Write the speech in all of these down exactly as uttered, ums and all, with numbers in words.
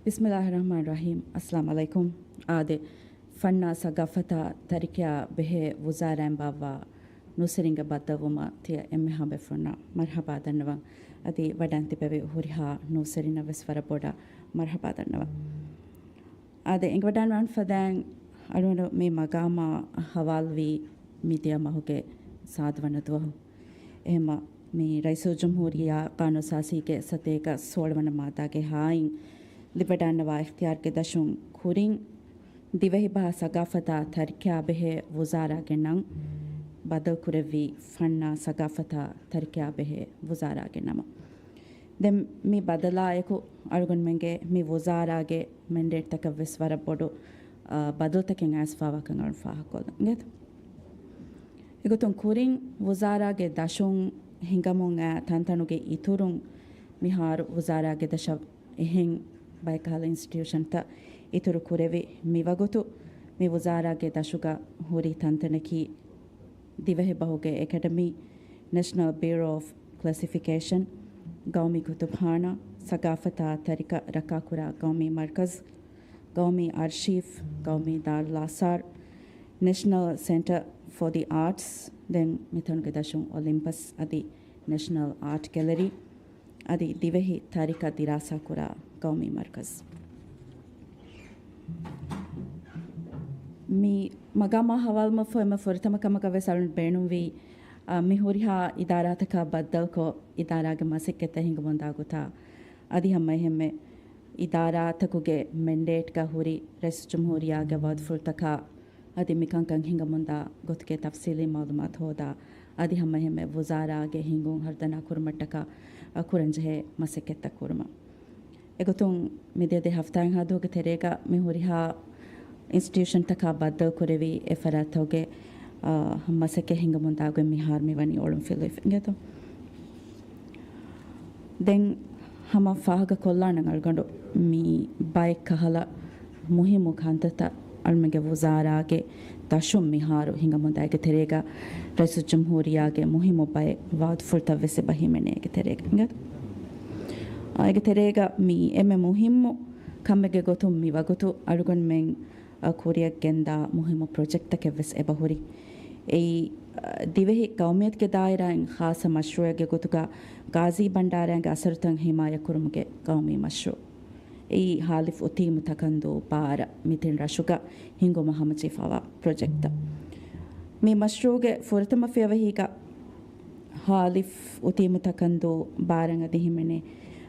ބިސްމިއްލާހި ރަޙްމާނި ރަޙީމް. އައްސަލާމު ޢަލައިކުމް. އާދެ، ފަންނާ ސަގާފަތާ ތަރިކަޔާ ބެހޭ ވުޒާރާއިން ބާއްވާ ނޫސްވެރިންގެ ބައްދަލުވުމަށް ތިޔަ އެންމެހާ ބޭފުޅުންނަށް މަރްޙަބާ ދަންނަވަން. އަދި ވަޑައިން ތިއްބެވި ހުރިހާ ނޫސްވެރިންނަށް ވެސް ވަރަށް ބޮޑަށް މަރްޙަބާ ދަންނަވަން. އާދެ، އެނގިވަޑައިގަންނަވާން ފަދައިން އަޅުގަނޑު މި މަގާމާ ހަވާލުވީ މިދިޔަ މަހުގެ ސާދަ ވަނަ ދުވަހު. އެހެންމަ މި ރައީސުލްޖުމްހޫރިއްޔާ ޤާނޫނުއަސާސީގެ ސަތޭކަ ސޯޅަ ވަނަ މާއްދާގެ ހާއިން ލިބިވަޑައިގަންނަވާ އިޚްތިޔާރުގެ ދަށުން ކުރިން ދިވެހިބަހާ ސަގާފަތާ ތަރިކަޔާ ބެހޭ ވުޒާރާގެ ނަން ބަދަލުކުރެއްވީ ފަންނާ ސަގާފަތާ ތަރިކަޔާ ބެހޭ ވުޒާރާގެ ނަމަށް. ދެން މި ބަދަލާއެކު އަޅުގަނޑުމެންގެ މި ވުޒާރާގެ މެންޑޭޓްތަކަށް ވެސް ވަރަށް ބޮޑު، އާ، ބަދަލުތަކެއް އައިސްފާވާކަން އަޅުން ފާހަގަކޮށްލަން އިނގޭތަ؟ އެގޮތުން ކުރިން ވުޒާރާގެ ދަށުން ހިނގަމުން އައި ތަންތަނުގެ އިތުރުން މިހާރު ވުޒާރާގެ ދަށަށް އެހެން ބައެއް ކަހަލަ އިންސްޓިޓިއުޝަންތައް އިތުރު ކުރެވި މިވަގުތު މި ވުޒާރާގެ ދަށުގަ ހުރި ތަންތަނަކީ ދިވެހިބަހުގެ އެކަޑަމީ، ނެޝަނަލް ބިއުރޯ އޮފް ކްލެސިފިކޭޝަން، ގައުމީ ކުތުބުޚާނާ، ސަގާފަތާ ތަރިކަ ރައްކާކުރާ ގައުމީ މަރުކަޒް، ގައުމީ އަރްޝީފް، ގައުމީ ދާރުލްއާސާރް، ނެޝަނަލް ސެންޓަރ ފޯ ދި އާޓްސް، ދެން މިތަނުގެ ދަށުން އޮލިމްޕަސް އަދި ނެޝަނަލް އާޓް ގެލަރީ، އަދި ދިވެހި ތަރިކަ ދިރާސާކުރާ ގައުމީ މަރުކަޒް. މި މަގާމާ ހަވާލުވުމަށްފަހު އެންމެ ފުރަތަމަ ކަމަކަށް ވެސް އަޅުން ބޭނުންވީ، އާ، މި ހުރިހާ އިދާރާތަކާ ބައްދަލުކޮށް، އިދާރާގެ މަސައްކަތްތައް ހިނގަމުންދާ ގޮތާ، އަދި ހަމައެހެންމެ އިދާރާތަކުގެ މެންޑޭޓްގަ ހުރި ރައީސުލްޖުމްހޫރިއްޔާގެ ވައުދުފުޅުތަކާ، އަދި މިކަންކަން ހިނގަމުންދާ ގޮތުގެ ތަފްސީލީ މައުލޫމާތު ހޯދާ، އަދި ހަމައެހެންމެ ވުޒާރާގެ ހިނގުން ހަރުދަނާ ކުރުމަށްޓަކާ، އަ، ކުރަންޖެހޭ މަސައްކަތްތައް ކުރުމަށް. އެގޮތުން މިދިޔަ ދެ ހަފްތާއެއްހާ ދުވަހުގެ ތެރޭގަ މި ހުރިހާ އިންސްޓިޓިއުޝަންތަކާ ބައްދަލުކުރެވި އެ ފަރާތްތަކުގެ، އާ، މަސައްކަތް ހިނގަމުންދާ ގޮތް މިހާރު މިވަނީ އޮޅުންފިލުވިފަ އިނގޭތޯ. ދެން ހަމަ ފާހަގަ ކޮށްލާނަން އަޅުގަނޑު މި ބައެއް ކަހަލަ މުހިއްމު ކަންތައްތައް އަޅުމެންގެ ވުޒާރާގެ ދަށުން މިހާރު ހިނގަމުންދާ އޭގެ ތެރޭގަ ރައީސުލްޖުމްހޫރިއްޔާގެ މުހިއްމު ބައެއް ވައުދުފުޅުތައް ވެސް އެބަ ހިމެނޭ އޭގެ ތެރޭގަ. އާ، އޭގެ ތެރޭގަ މި އެންމެ މުހިއްމު ކަމެއްގެ ގޮތުން މި ވަގުތު އަޅުގަނޑުމެން، އަ، ކުރިއަށް ގެންދާ މުހިއްމު ޕްރޮޖެކްޓްތަކެއް ވެސް އެބަ ހުރި. އެއީ، އަ، ދިވެހި ގައުމިއްޔަތުގެ ދާއިރާއިން ޚާއްޞަ މަޝްރޫއެއްގެ ގޮތުގަ ގާޒީ ބަންޑާރައިންގެ އަސަރުތައް ހިމާޔަތްކުރުމުގެ ގައުމީ މަޝްރޫއު. އެއީ ހާލިފް އުތީމު ތަކަންދޫ ބާރަ މި ތިން ރަށުގަ ހިނގުމަށް ހަމަޖެހިފައިވާ ޕްރޮޖެކްޓްތައް. މި މަޝްރޫއުގެ ފުރަތަމަ ފިޔަވަހީގަ ހާލިފް އުތީމު ތަކަންދޫ ބާރަ އަދި ހިމެނޭ.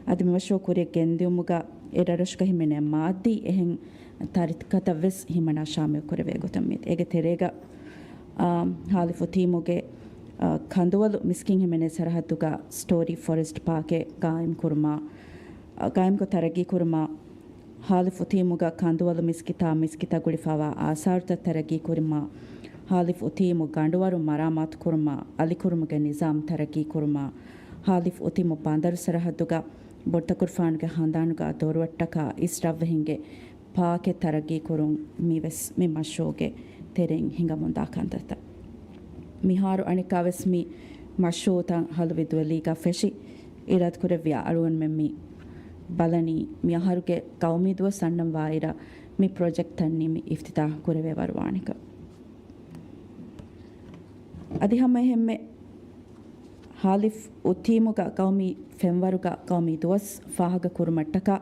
އަދި މި މަޝްރޫއު ކުރިއަށް ގެންދިއުމުގަ އެ ރަށުގަ ހިމެނޭ މާއްދީ އެހެން ތަރިކަތައް ވެސް ހިމަނާ ޝާމިލް ކުރެވޭ ގޮތަށް މި. އޭގެ ތެރޭގަ، އާ، ހާލިފް އުތީމުގެ، އާ، ކަނދުވަލު މިސްކިތް ހިމެނޭ ސަރަހައްދުގަ ސްޓޯރީ ފޮރެސްޓް ޕާކެއް ގާއިމް ކުރުމާ، އާ، ގާއިމްކޮށް ތަރައްގީ ކުރުމާ، ހާލިފް އުތީމުގަ ކަނދުވަލު މިސްކިތާ މިސްކިތަށް ގުޅިފައިވާ އާސާރުތައް ތަރައްގީ ކުރުމާ، ހާލިފް އުތީމު ގަނޑުވަރު މަރާމާތު ކުރުމާ، އަލިކުރުމުގެ ނިޒާމް ތަރައްގީ ކުރުމާ، ހާލިފް އުތީމު ބަނދަރު ސަރަހައްދުގަ ބޮޑުތަކުރުފާނުގެ ހަނދާނުގަ ދޮރުވައްޓަކާ އިސް ރަށްވެހިންގެ ޕާކެއް ތަރައްގީ ކުރުން މިވެސް މި މަޝްރޫއުގެ ތެރެއިން ހިނގަމުންދާ ކަންތައްތައް. މިހާރު އަނެއްކާވެސް މި މަޝްރޫއުތައް ހަލުވި ދުވެލީގަ ފެށި އިރާދަކުރެއްވިޔާ އަޅުގަނޑުމެން މި ބަލަނީ މި އަހަރުގެ ގައުމީ ދުވަސް އަންނަން ވާއިރަށް މި ޕްރޮޖެކްޓްތައް ނިމި އިފްތިތާހު ކުރެވޭ ވަރު ވާނެކަން. އަދި ހަމައެހެންމެ ހާލިފް އުތީމުގަ ގައުމީ ފެންވަރުގަ ގައުމީ ދުވަސް ފާހަގަ ކުރުމަށްޓަކާ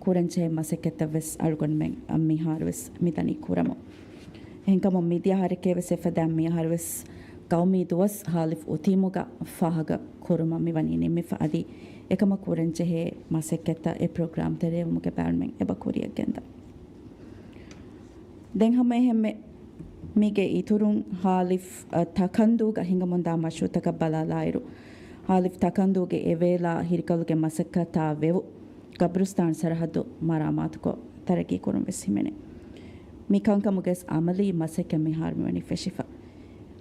ކުރަންޖެހޭ މަސައްކަތްތައް ވެސް އަޅުގަނޑުމެން މިހާރު ވެސް މިދަނީ ކުރަމުން. އެހެންކަމުން މިދިޔަ އަހަރެކޭ ވެސް އެފަދައިން މި އަހަރު ވެސް ގައުމީ ދުވަސް ހާލިފް އުތީމުގަ ފާހަގަ ކުރުމަށް މިވަނީ ނިންމިފަ އަދި އެކަމަށް ކުރަންޖެހޭ މަސައްކަތްތައް އެ ޕްރޮގްރާމް ތެރޭވުމުގެ ބައިވެރިން އެބަ ކުރިއަށް ގެންދަން. ދެން ހަމައެހެންމެ މީގެ އިތުރުން ހާލިފް، އަ، ތަކަންދޫގަ ހިނގަމުންދާ މަޝްރޫއުތަކަށް ބަލާލާއިރު، ހާލިފް ތަކަންދޫގެ އެވޭލާ ހިރިކަލުގެ މަސައްކަތާ ވެވު ގަބްރުސްތާން ސަރަހައްދު މަރާމާތުކޮށް ތަރައްގީ ކުރުން ވެސް ހިމެނޭ. މި ކަންކަމުގެ ވެސް އަމަލީ މަސައްކަތް މިހާރު މިވަނީ ފެށިފަ.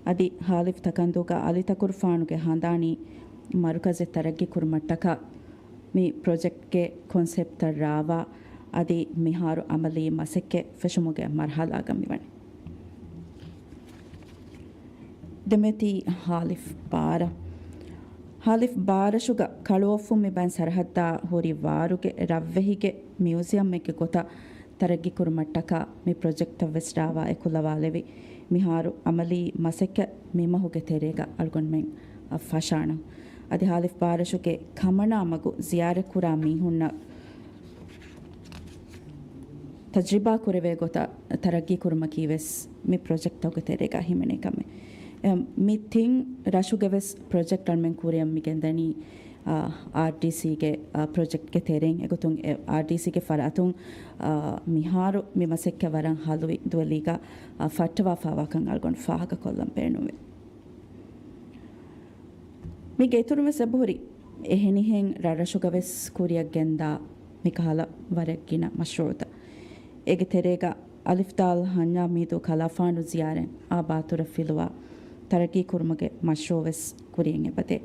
އަދި ހާލިފް ތަކަންދޫގަ އަލި ތަކުރުފާނުގެ ހަނދާނީ މަރުކަޒެއް ތަރައްގީ ކުރުމަށްޓަކާ މި ޕްރޮޖެކްޓްގެ ކޮންސެޕްޓްތައް ރާވާ، އަދި މިހާރު އަމަލީ މަސައްކަތް ފެށުމުގެ މަރުހަލާގަ މިވަނީ. ދެމެތި ހާލިފް ބާރަ. ހާލިފް ބާރަށުގަ ކަޅުއޮށްފުން މި ބައިން ސަރަހައްދާ ހުރި ވާރުގެ ރަށްވެހިގެ މިއުޒިއަމެއްގެ ގޮތަށް ތަރައްގީކުރުމަށްޓަކާ މި ޕްރޮޖެކްޓަށްވެސް ރާވާ އެކުލަވާލެވި. މިހާރު އަމަލީ މަސައްކަތް މިމަހުގެ ތެރޭގަ އަޅުގަނޑުމެން ފަށާނަން. އަދި ހާލިފް ބާރަށުގެ ކަމަނާ މަގު ޒިޔާރަތްކުރާ މީހުންނަށް ތަޖްރިބާ ކުރެވޭ ގޮތަށް ތަރައްގީ ކުރުމަކީ ވެސް މި ޕްރޮޖެކްޓްތަކުގެ ތެރޭގަ ހިމެނޭ ކަމެއް. އެ، މި ތިން ރަށުގެ ވެސް ޕްރޮޖެކްޓް އަޅުމެން ކުރިއަށް މި ގެންދަނީ، އާ، އާރްޑީސީގެ، އާ، ޕްރޮޖެކްޓްގެ ތެރެއިން. އެގޮތުން އެ، އާރްޑީސީގެ ފަރާތުން، އާ، މިހާރު މި މަސައްކަތް ވަރަށް ހަލުވި ދުވެލީގަ، އާ، ފައްޓަވާފާވާކަން އަޅުގަނޑު ފާހަގަކޮށްލަން ބޭނުންވޭ. މީގެ އިތުރުން ވެސް އެބަހުރި އެހެނިހެން ރަށްރަށުގަ ވެސް ކުރިއަށް ގެންދާ މިކަހަލަ ވަރަށް ގިނަ މަޝްރޫޢުތައް. އޭގެ ތެރޭގަ އަލިފްދާލް ހަންޏާ މީދޫ ކަލާފާނު ޒިޔާރަތް އާ ބާތުރަށް ފިލުވާ ތަރައްގީ ކުރުމުގެ މަޝްރޫޢު ވެސް ކުރިއަށް އެބަދޭ.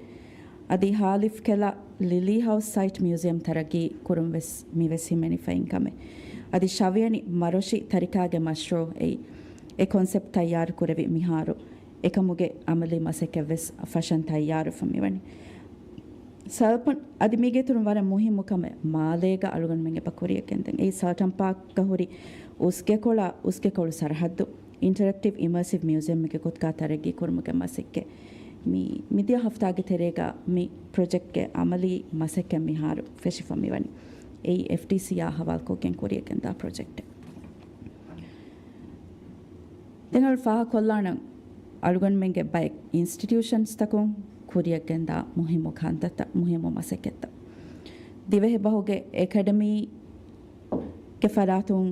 އަދި ހާލިފް ކެލަ ލިލީ ހައުސް ސައިޓް މިއުޒިއަމް ތަރައްގީ ކުރުން ވެސް މިވެސް ހިމެނިފައިން ކަމެއް. އަދި ޝަވިޔަނި މަރޮށި ތަރިކާގެ މަޝްރޫޢު އެއީ އެ ކޮންސެޕްޓް ތައްޔާރު ކުރެވި މިހާރު އެކަމުގެ އަމަލީ މަސައްކަތްވެސް ފަށަން ތައްޔާރުވެފަ މިވަނީ. ސަލްޕަން އަދި މީގެ އިތުރުން ވަރަށް މުހިއްމު ކަމެއް މާލޭގަ އަޅުގަނޑުމެން އެބަ ކުރިއަށް ގެންދަން. އެއީ ސަލްޓަން ޕާކްގަ ހުރި އުސްގެކޮޅާ އުސްގެކޮޅު ސަރަހައްދު އިންޓަރެކްޓިވް އިމާސިވް މިއުޒިއަމެއްގެ ގޮތުގަ ތަރައްގީ ކުރުމުގެ މަސައްކަތް. މި، މިދިޔަ ހަފްތާގެ ތެރޭގަ މި ޕްރޮޖެކްޓްގެ އަމަލީ މަސައްކަތް މިހާރު ފެށިފަ މިވަނީ. އެއީ އެފްޑީސީއާ ހަވާލުކޮށްގެން ކުރިއަށް ގެންދާ ޕްރޮޖެކްޓެއް. ދެން އަޅު ފާހަގަކޮށްލާނަން އަޅުގަނޑުމެންގެ ބައެއް އިންސްޓިޓިއުޝަންސްތަކުން ކުރިއަށްގެންދާ މުހިއްމު ކަންތައްތައް، މުހިއްމު މަސައްކަތްތައް. ދިވެހިބަހުގެ އެކަޑަމީގެ ފަރާތުން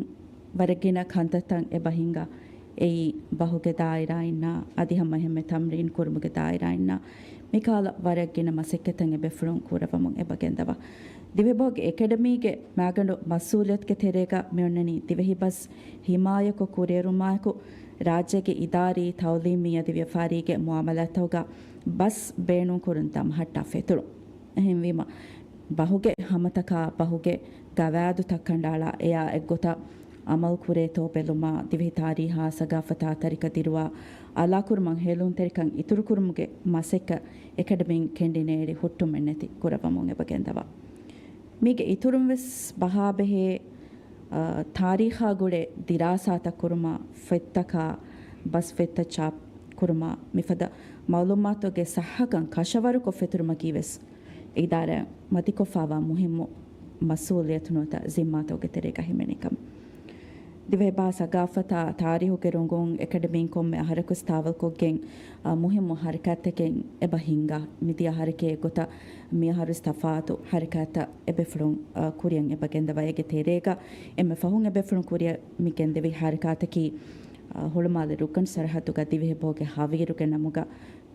ވަރަށް ގިނަ ކަންތައްތައް އެބަ ހިނގާ. އެއީ ބަހުގެ ދާއިރާއިންނާ އަދި ހަމަ އެހެންމެ ތަމްރީން ކުރުމުގެ ދާއިރާއިންނާ މިކަހަލަ ވަރަށް ގިނަ މަސައްކަތްތައް އެބޭފުޅުން ކުރައްވަމުން އެބަ ގެންދަވާ. ދިވެހިބަހުގެ އެކަޑަމީގެ މައިގަނޑު މަސްއޫލިއްޔަތުގެ ތެރޭގަ މިއޮންނަނީ ދިވެހި ބަސް ހިމާޔަތްކޮށް ކުރިއެރުމާއެކު، ރާއްޖޭގެ އިދާރީ، ތައުލީމީ އަދި ވިޔަފާރީގެ މުއާމަލާތްތަކުގަ ބަސް ބޭނުންކުރުން ދަމަހައްޓާ ފެތުރުން. އެހެންވީމަ، ބަހުގެ ހަމަތަކާ، ބަހުގެ ގަވާއިދުތައް ކަނޑައަޅާ، އެޔާ އެއްގޮތަށް އަމަލު ކުރޭތޯ ބެލުމާ، ދިވެހި ތާރީހާ، ސަގާފަތާ، ތަރިކަ ދިރުވާ، އަލާކުރުމަށް ހޭލުންތެރިކަން އިތުރުކުރުމުގެ މަސައްކަތް އެކަޑަމީން ކެނޑިނޭޅި ހުއްޓުމެއްނެތި ކުރައްވަމުން އެބަ ގެންދަވާ. މީގެ އިތުރުން ވެސް ބަހާ ބެހޭ، އަ، ތާރީހާ ގުޅޭ ދިރާސާތައް ކުރުމާ، ފޮތްތަކާ، ބަސް ފޮތްތައް ޗާޕް ކުރުމާ، މިފަދަ މައުލޫމާތުގެ ސައްހަކަން ކަށަވަރުކޮށް ފެތުރުމަކީ ވެސް އިދާރާ މަތިކޮށްފާވާ މުހިއްމު މަސްއޫލިއްޔަތުން ނުވަތަ ޒިންމާތަކުގެ ތެރޭގަ ހިމެނޭ ކަމެއް. ދިވެހިބަހާ ސަގާފަތާ، ތާރީހުގެ ރޮނގުން އެކަޑަމީން ކޮންމެ އަހަރަކުވެސް ތާވަލްކޮށްގެން، އަ، މުހިއްމު ހަރަކާތްތަކެއް އެބަ ހިންގާ. މިދިޔަ އަހަރެކޭ ގޮތަށް މިއަހަރުވެސް ތަފާތު ހަރަކާތްތައް އެބޭފުޅުން، އަ، ކުރިއަށް އެބަ ގެންދަވާ. އޭގެ ތެރޭގަ އެންމެ ފަހުން އެބޭފުޅުން ކުރިއަށް މި ގެންދެވި ހަރަކާތަކީ، އަ، ހުޅުމާލެ ރުއްގަނޑު ސަރަހައްދުގަ ދިވެހިބަހުގެ ހަވީރުގެ ނަމުގަ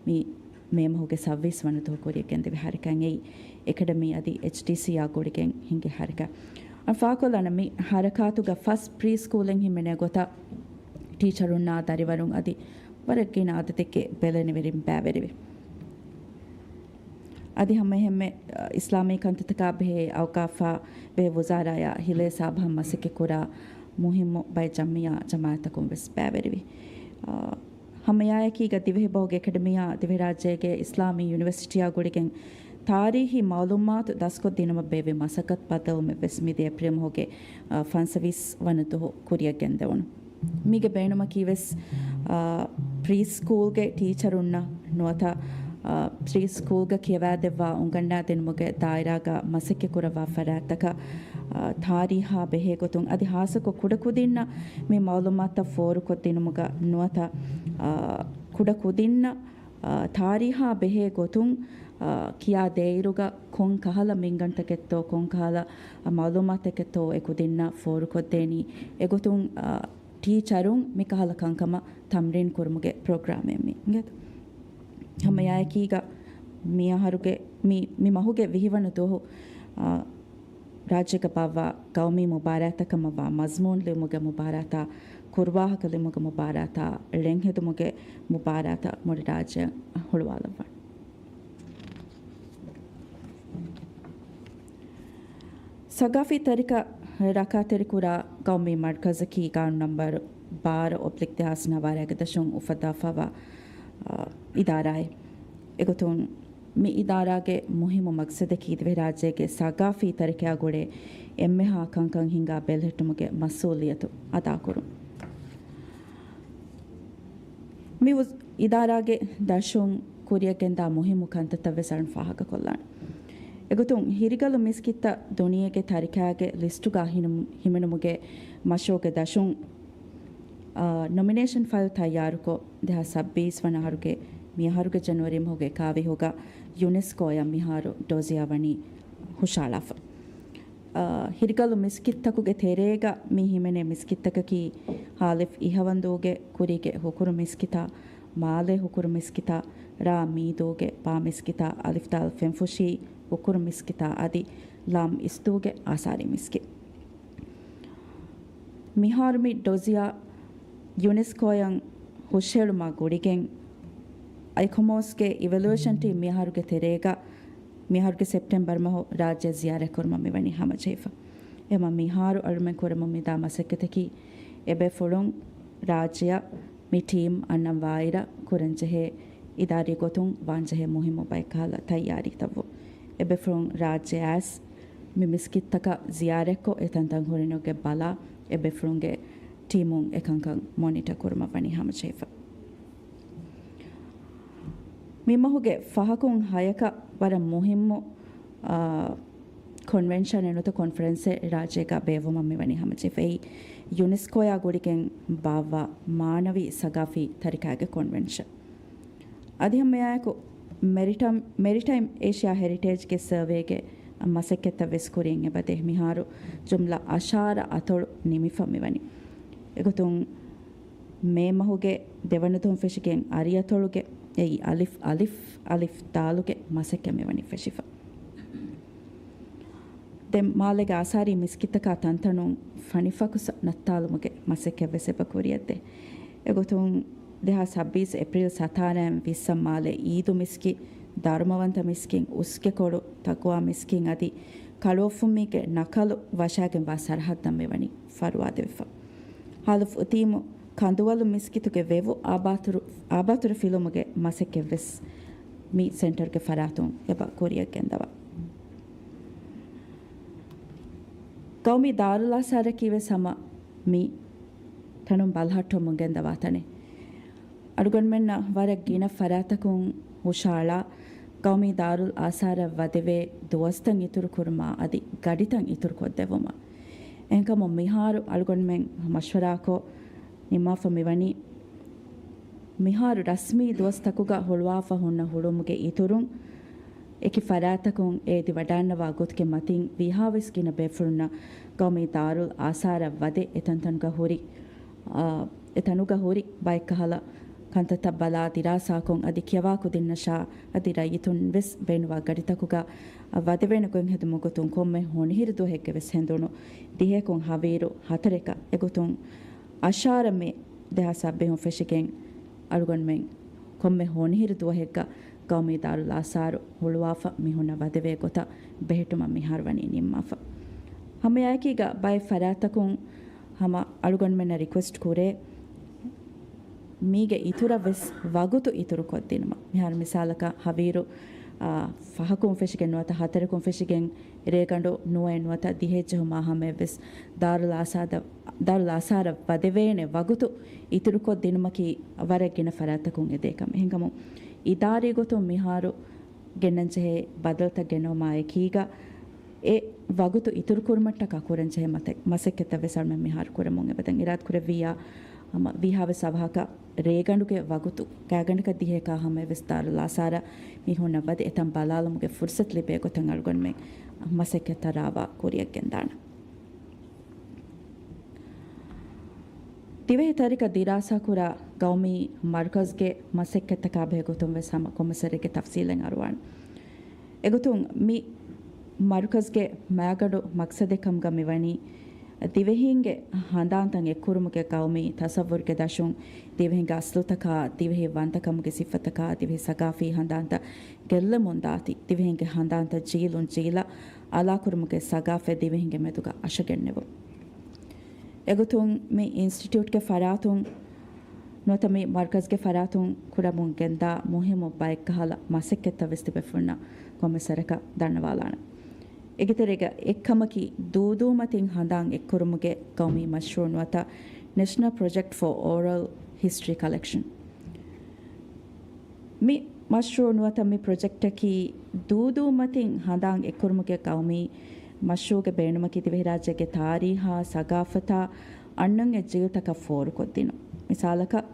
މި މޭ މަހުގެ ސައްބީސް ވަނަ ދުވަހު ކުރިއަށް ގެންދެވި ހަރަކާތް އެއީ އެކަޑަމީ އަދި އެޗްޑީސީއާ ގުޅިގެން ހިނގި ހަރަކާތް. އަ، ފާކޮށްލާނަން މި ހަރަކާތުގަ ފަސް ޕްރީ ސްކޫލެއް ހިމެނޭ ގޮތަށް ޓީޗަރުންނާ ދަރިވަރުން އަދި ވަރަށް ގިނަ އަދަދެއްގެ ބެލެނިވެރިން ބައިވެރިވި. އަދި ހަމައެހެންމެ، އަ، އިސްލާމީ ކަންތައްތަކާ ބެހޭ އައުޤާފާ ބެހޭ ވުޒާރާޔާ ހިލޭ ސާބަހަށް މަސައްކަތްކުރާ މުހިއްމު ބައެއް ޖަމްޢިއްޔާ ޖަމާޢަތްތަކުން ވެސް ބައިވެރިވި. އަ، ހަމައެއާއެކީގަ ދިވެހިބަހުގެ އެކަޑަމީއާ ދިވެހިރާއްޖޭގެ އިސްލާމީ ޔުނިވަރސިޓީއާ ގުޅިގެން ތާރީހީ މައުލޫމާތު ދަސްކޮށްދިނުމަށް ބޭއްވި މަސައްކަތް ބައްދަލުވުމެއްވެސް މިދިޔަ އޭޕްރީލް މަހުގެ، އަ، ފަންސަވީސް ވަނަ ދުވަހު ކުރިއަށް ގެންދެވުނު. މީގެ ބޭނުމަކީވެސް، އާ، ޕްރީ ސްކޫލްގެ ޓީޗަރުންނަށް ނުވަތަ، އާ، ޕްރީ ސްކޫލްގަ ކިޔަވާދެއްވާ އުނގަންނާދިނުމުގެ ދާއިރާގަ މަސައްކަތްކުރައްވާ ފަރާތްތަކަށް، އާ، ތާރީހާ ބެހޭ ގޮތުން އަދި ހާއްސަކޮށް ކުޑަކުދިންނަށް މި މައުލޫމާތުތައް ފޯރުކޮށްދިނުމުގަ ނުވަތަ، އާ، ކުޑަކުދިންނަށް އާ، ތާރީހާ ބެހޭ ގޮތުން، އާ، ކިޔާ ދޭއިރުގަ ކޮން ކަހަލަ މިންގަނޑުތަކެއްތޯ، ކޮން ކަހަލަ، އާ، މައުލޫމާތެކެއްތޯ އެ ކުދިންނަށް ފޯރުކޮށްދޭނީ. އެގޮތުން، އާ، ޓީޗަރުން މިކަހަލަ ކަންކަމަށް ތަމްރީން ކުރުމުގެ ޕްރޮގްރާމެއް މި. އިނގޭތަ؟ ހަމައެއާއެކީގަ މި އަހަރުގެ، މި، މި މަހުގެ ވިހި ވަނަ ދުވަހު، އާ، ރާއްޖޭގަ ބާއްވާ ގައުމީ މުބާރާތަކަށް ކަމަށްވާ މަޒްމޫން ލިޔުމުގެ މުބާރާތާ، ކުރުވާހަކަ ލިޔުމުގެ މުބާރާތާ، ޅެންހެދުމުގެ މުބާރާތާ މުޅި ރާއްޖެއަށް ހުޅުވާލައްވާނެ. ސަގާފީ ތަރިކަ ރައްކާތެރިކުރާ ގައުމީ މަރުކަޒަކީ ގާނޫނު ނަންބަރު ބާރަ އޮބްލިކް ދެހާސް ނަވާރައިގެ ދަށުން އުފައްދާފައިވާ، އާ، އިދާރާއެއް. އެގޮތުން މި އިދާރާގެ މުހިއްމު މަގްސަދަކީ ދިވެހިރާއްޖޭގެ ސަގާފީ ތަރިކަޔާ ގުޅޭ އެންމެހާ ކަންކަން ހިންގާ ބެލެހެއްޓުމުގެ މަސްއޫލިއްޔަތު އަދާކުރުން. މި އިދާރާގެ ދަށުން ކުރިއަށް ގެންދާ މުހިއްމު ކަންތައްތައް ވެސް އަޅުން ފާހަގަކޮށްލާން. އެގޮތުން ހިރިގަލު މިސްކިތްތައް ދުނިޔޭގެ ތަރިކައިގެ ލިސްޓުގަ ހިނު-، ހިމެނުމުގެ މަޝްރޫޢުގެ ދަށުން، އާ، ނޮމިނޭޝަން ފައިލް ތައްޔާރުކޮށް، ދެހާސް ސައްބީސް ވަނަ އަހަރުގެ މި އަހަރުގެ ޖަނުއަރީ މަހުގެ އެކާވީހުގަ ޔުނެސްކޯއަށް މިހާރު ޑޮޒިއާ ވަނީ ހުށައަޅާފަ. އާ، ހިރިގަލު މިސްކިތްތަކުގެ ތެރޭގަ މި ހިމެނޭ މިސްކިތްތަކަކީ އަލިފް އިހަވަންދޫގެ ކުރީގެ ހުކުރު މިސްކިތާ، މާލޭ ހުކުރު މިސްކިތާ، ރާ މީދޫގެ ބާ މިސްކިތާ، އަލިފް ދާލް ފެންފުށީ ހުކުރު މިސްކިތާ އަދި ލާމް އިސްދޫގެ އާސާރީ މިސްކިތް. މިހާރު މި ޑޮޒިއާ ޔުނެސްކޯއަށް ހުށަހެޅުމާ ގުޅިގެން، އައިކޮމޯސްގެ އިވެލުއޭޝަން ޓީމް މިއަހަރުގެ ތެރޭގަ މިއަހަރުގެ ސެޕްޓެމްބަރު މަހު ރާއްޖެ ޒިޔާރަތްކުރުމަށް މިވަނީ ހަމަޖެހިފަ. އެހެންވީމަ މިހާރު އަޅުމެން ކުރަމުން މިދާ މަސައްކަތަކީ އެބޭފުޅުން ރާއްޖެއަށް މި ޓީމް އަންނަން ވާއިރަށް ކުރަންޖެހޭ އިދާރީ ގޮތުން ވާންޖެހޭ މުހިއްމު ބައެއްކަހަލަ ތައްޔާރީތައްވު. އެބޭފުޅުން ރާއްޖެ އައިސް މި މިސްކިތްތަކަށް ޒިޔާރަތްކޮށް އެތަންތަން ހުރިނުގެ ބަލާ އެބޭފުޅުންގެ ޓީމުން އެކަންކަން މޮނިޓަ ކުރުމަށް ވަނީ ހަމަޖެހިފަ. މި މަހުގެ ފަހަކުން ހަޔަކަށް ވަރަށް މުހިއްމު، އާ، ކޮންވެންޝަނެއް ނުވަތަ ކޮންފަރެންސެއް ރާއްޖޭގަ ބޭއްވުމަށް މިވަނީ ހަމަޖެހިފައި. ޔުނެސްކޯއާ ގުޅިގެން ބާއްވާ މާނަވީ ސަގާފީ ތަރިކައިގެ ކޮންވެންޝަން. އަދި ހަމައެއާއެކު މެރިޓަމް-، މެރިޓައިމް އޭޝިއާ ހެރިޓޭޖްގެ ސަރވޭގެ މަސައްކަތްތައް ވެސް ކުރިއަށް އެބަދޭ. މިހާރު ޖުމްލަ އަށާރަ އަތޮޅު ނިމިފަ މިވަނީ. އެގޮތުން މޭ މަހުގެ ދެވަނަ ދުވަހުން ފެށިގެން އަރިއަތޮޅުގެ، އެއީ އަލިފް، އަލިފް، އަލިފް ދާލުގެ މަސައްކަތް މިވަނީ ފެށިފަ. ދެން މާލޭގެ އާސާރީ މިސްކިތްތަކާ ތަންތަނުން ފަނިފަކުސަ ނައްތާލުމުގެ މަސައްކަތް ވެސް އެބަ ކުރިއަށްދޭ. އެގޮތުން ދެހާސް ސައްބީސް އޭޕްރީލް ސަތާރައިން ވިއްސަ މާލޭ އީދު މިސްކިތް، ދަރުމަވަންތަ މިސްކިތް، އުސްގެކޮޅު ތަޤުވާ މިސްކިތް އަދި ކަޅުއޮށްފުންމީގެ ނަކަލު ވަށާގެންވާ ސަރަހައްދަށް މިވަނީ ފަރުވާދެވިފަ. ހާލުފު އުތީމު ކަނދުވަލު މިސްކިތުގެ ވެވު އާބާތުރު-، އާބާތުރަ ފިލުމުގެ މަސައްކަތްވެސް މި ސެންޓަރުގެ ފަރާތުން އެބަ ކުރިއަށް ގެންދަވާ. ގައުމީ ދާރުލް އާސާރަކީ ވެސް ހަމަ މި ތަނުން ބަލަހައްޓަމުން ގެންދަވާ ތަނެއް. އަޅުގަނޑުމެންނަށް ވަރަށް ގިނަ ފަރާތަކުން ހުށައަޅާ ގައުމީ ދާރުލް އާސާރަށް ވަދެވޭ ދުވަސްތައް އިތުރުކުރުމާ އަދި ގަޑިތައް އިތުރުކޮށްދެއްވުމަށް. އެހެންކަމުން މިހާރު އަޅުގަނޑުމެން މަޝްވަރާކޮށް ނިންމާފަ މިވަނީ، މިހާރު ރަސްމީ ދުވަސްތަކުގަ ހުޅުވާފަ ހުންނަ ހުޅުވުމުގެ އިތުރުން، އެކި ފަރާތްތަކުން އޭދި ވަޑާންނަވާ ގޮތުގެ މަތިން ވީހާވެސް ގިނަ ބޭފުޅުންނަށް ގައުމީ ދާރުލް އާސާރަށް ވަދެ އެތަންތަނުގަ ހުރި، އާ، އެތަނުގަ ހުރި ބައެއްކަހަލަ ކަންތައްތައް ބަލާ ދިރާސާކޮށް އަދި ކިޔަވާ ކުދިންނަށާ އަދި ރައްޔިތުން ވެސް ބޭނުންވާ ގަޑިތަކުގަ ވަދެވޭނެ ގޮތް ހެދުމުގެ ގޮތުން ކޮންމެ ހޮނިހިރި ދުވަހެއްގެ ވެސް ހެނދުނު ދިހައަކުން ހަވީރު ހަތަރެކަށް އެގޮތުން އަށާރަ މޭ ދެހާސް ސައްބީސް ފެށިގެން އަޅުގަނޑުމެން ކޮންމެ ހޮނިހިރި ދުވަހެއްގަ ގައުމީ ދާރުލް އާސާރު ހުޅުވާފަ މީހުންނަށް ވަދެވޭ ގޮތަށް ބެހެއްޓުމަށް މިހާރު ވަނީ ނިންމާފަ. ހަމައެކީގަ ބައެއް ފަރާތްތަކުން ހަމަ އަޅުގަނޑުމެންނަށް ރިކުއެސްޓް ކުރޭ، މީގެ އިތުރަށް ވެސް ވަގުތު އިތުރުކޮށްދިނުމަށް. މިހާރު މިސާލަކަށް ހަވީރު، އާ، ފަހަކުން ފެށިގެން ނުވަތަ ހަތަރަކުން ފެށިގެން ރޭގަނޑު ނުވައެއް ނުވަތަ ދިހައެއް ޖެހުމާ ހަމަޔަށްވެސް ދާރުލް އާސާދަ-، ދާރުލް އާސާރަށް ވަދެވޭނެ ވަގުތު އިތުރުކޮށް ދިނުމަކީ ވަރަށް ގިނަ ފަރާތްތަކުން އެދޭ ކަމެއް. އެހެންކަމުން އިދާރީ ގޮތުން މިހާރު ގެންނަންޖެހޭ ބަދަލުތައް ގެނައުމާ އެކީގަ އެ ވަގުތު އިތުރުކުރުމަށްޓަކާ ކުރަންޖެހޭ މަތެ-، މަސައްކަތްތައް ވެސް އަޅުމެން މިހާރު ކުރަމުން އެބަދަން އިރާދަކުރެއްވިއްޔާ، ހަމަ ވީހާވެސް އަވަހަކަށް ރޭގަނޑުގެ ވަގުތު ގާތްގަނޑަކަށް ދިހައެކާ ހަމަޔަށްވެސް ދާރުލް އާސާރަށް މީހުންނަށް ވަދެ އެތަން ބަލާލުމުގެ ފުރުސަތު ލިބޭ ގޮތަށް އަޅުގަނޑުމެން މަސައްކަތްތައް ރާވާ ކުރިއަށް ގެންދާނަން. ދިވެހި ތަރިކަ ދިރާސާކުރާ ގައުމީ މަރުކަޒްގެ މަސައްކަތްތަކާ ބެހޭ ގޮތުން ވެސް ހަމަ ކޮންމެސް ވަރެއްގެ ތަފްސީލެއް އަރުވާން. އެގޮތުން މި މަރުކަޒްގެ މައިގަނޑު މަގްސަދެއް ކަމުގަ މިވަނީ، ދިވެހީންގެ ހަނދާންތައް އެއްކުރުމުގެ ގައުމީ ތަސައްވުރުގެ ދަށުން ދިވެހިންގެ އަސްލުތަކާ، ދިވެހި ވަންތަކަމުގެ ސިފަތަކާ، ދިވެހި ސަގާފީ ހަނދާންތައް ގެއްލެމުން ދާތީ، ދިވެހިންގެ ހަނދާންތައް ޖީލުން ޖީލަށް އަލާކުރުމުގެ ސަގާފަތް ދިވެހިންގެ މެދުގަ އަށަގެންނެވުން. އެގޮތުން މި އިންސްޓިޓިއުޓްގެ ފަރާތުން ނުވަތަ މި މަރުކަޒްގެ ފަރާތުން ކުރަމުން ގެންދާ މުހިއްމު ބައެއްކަހަލަ މަސައްކަތްތައް ވެސް ތިބޭފުޅުންނަށް ކޮންމެސް ވަރަކަށް ދަންނަވާލާނަން. އޭގެތެރޭގަ އެއްކަމަކީ، ދޫދޫ މަތިން ހަނދާން އެއްކުރުމުގެ ގައުމީ މަޝްރޫޢު ނުވަތަ ނެޝަނަލް ޕްރޮޖެކްޓް ފޯ އޯރަލް ހިސްޓްރީ ކަލެކްޝަން. މި މަޝްރޫޢު ނުވަތަ މި ޕްރޮޖެކްޓަކީ، ދޫދޫ މަތިން ހަނދާން އެއްކުރުމުގެ ގައުމީ މަޝްރޫޢުގެ ބޭނުމަކީ، ދިވެހިރާއްޖޭގެ ތާރީހާ، ސަގާފަތާ، އަންނަން އެއް ޖީލްތަކަށް ފޯރުކޮށްދިނުން. މިސާލަކަށް،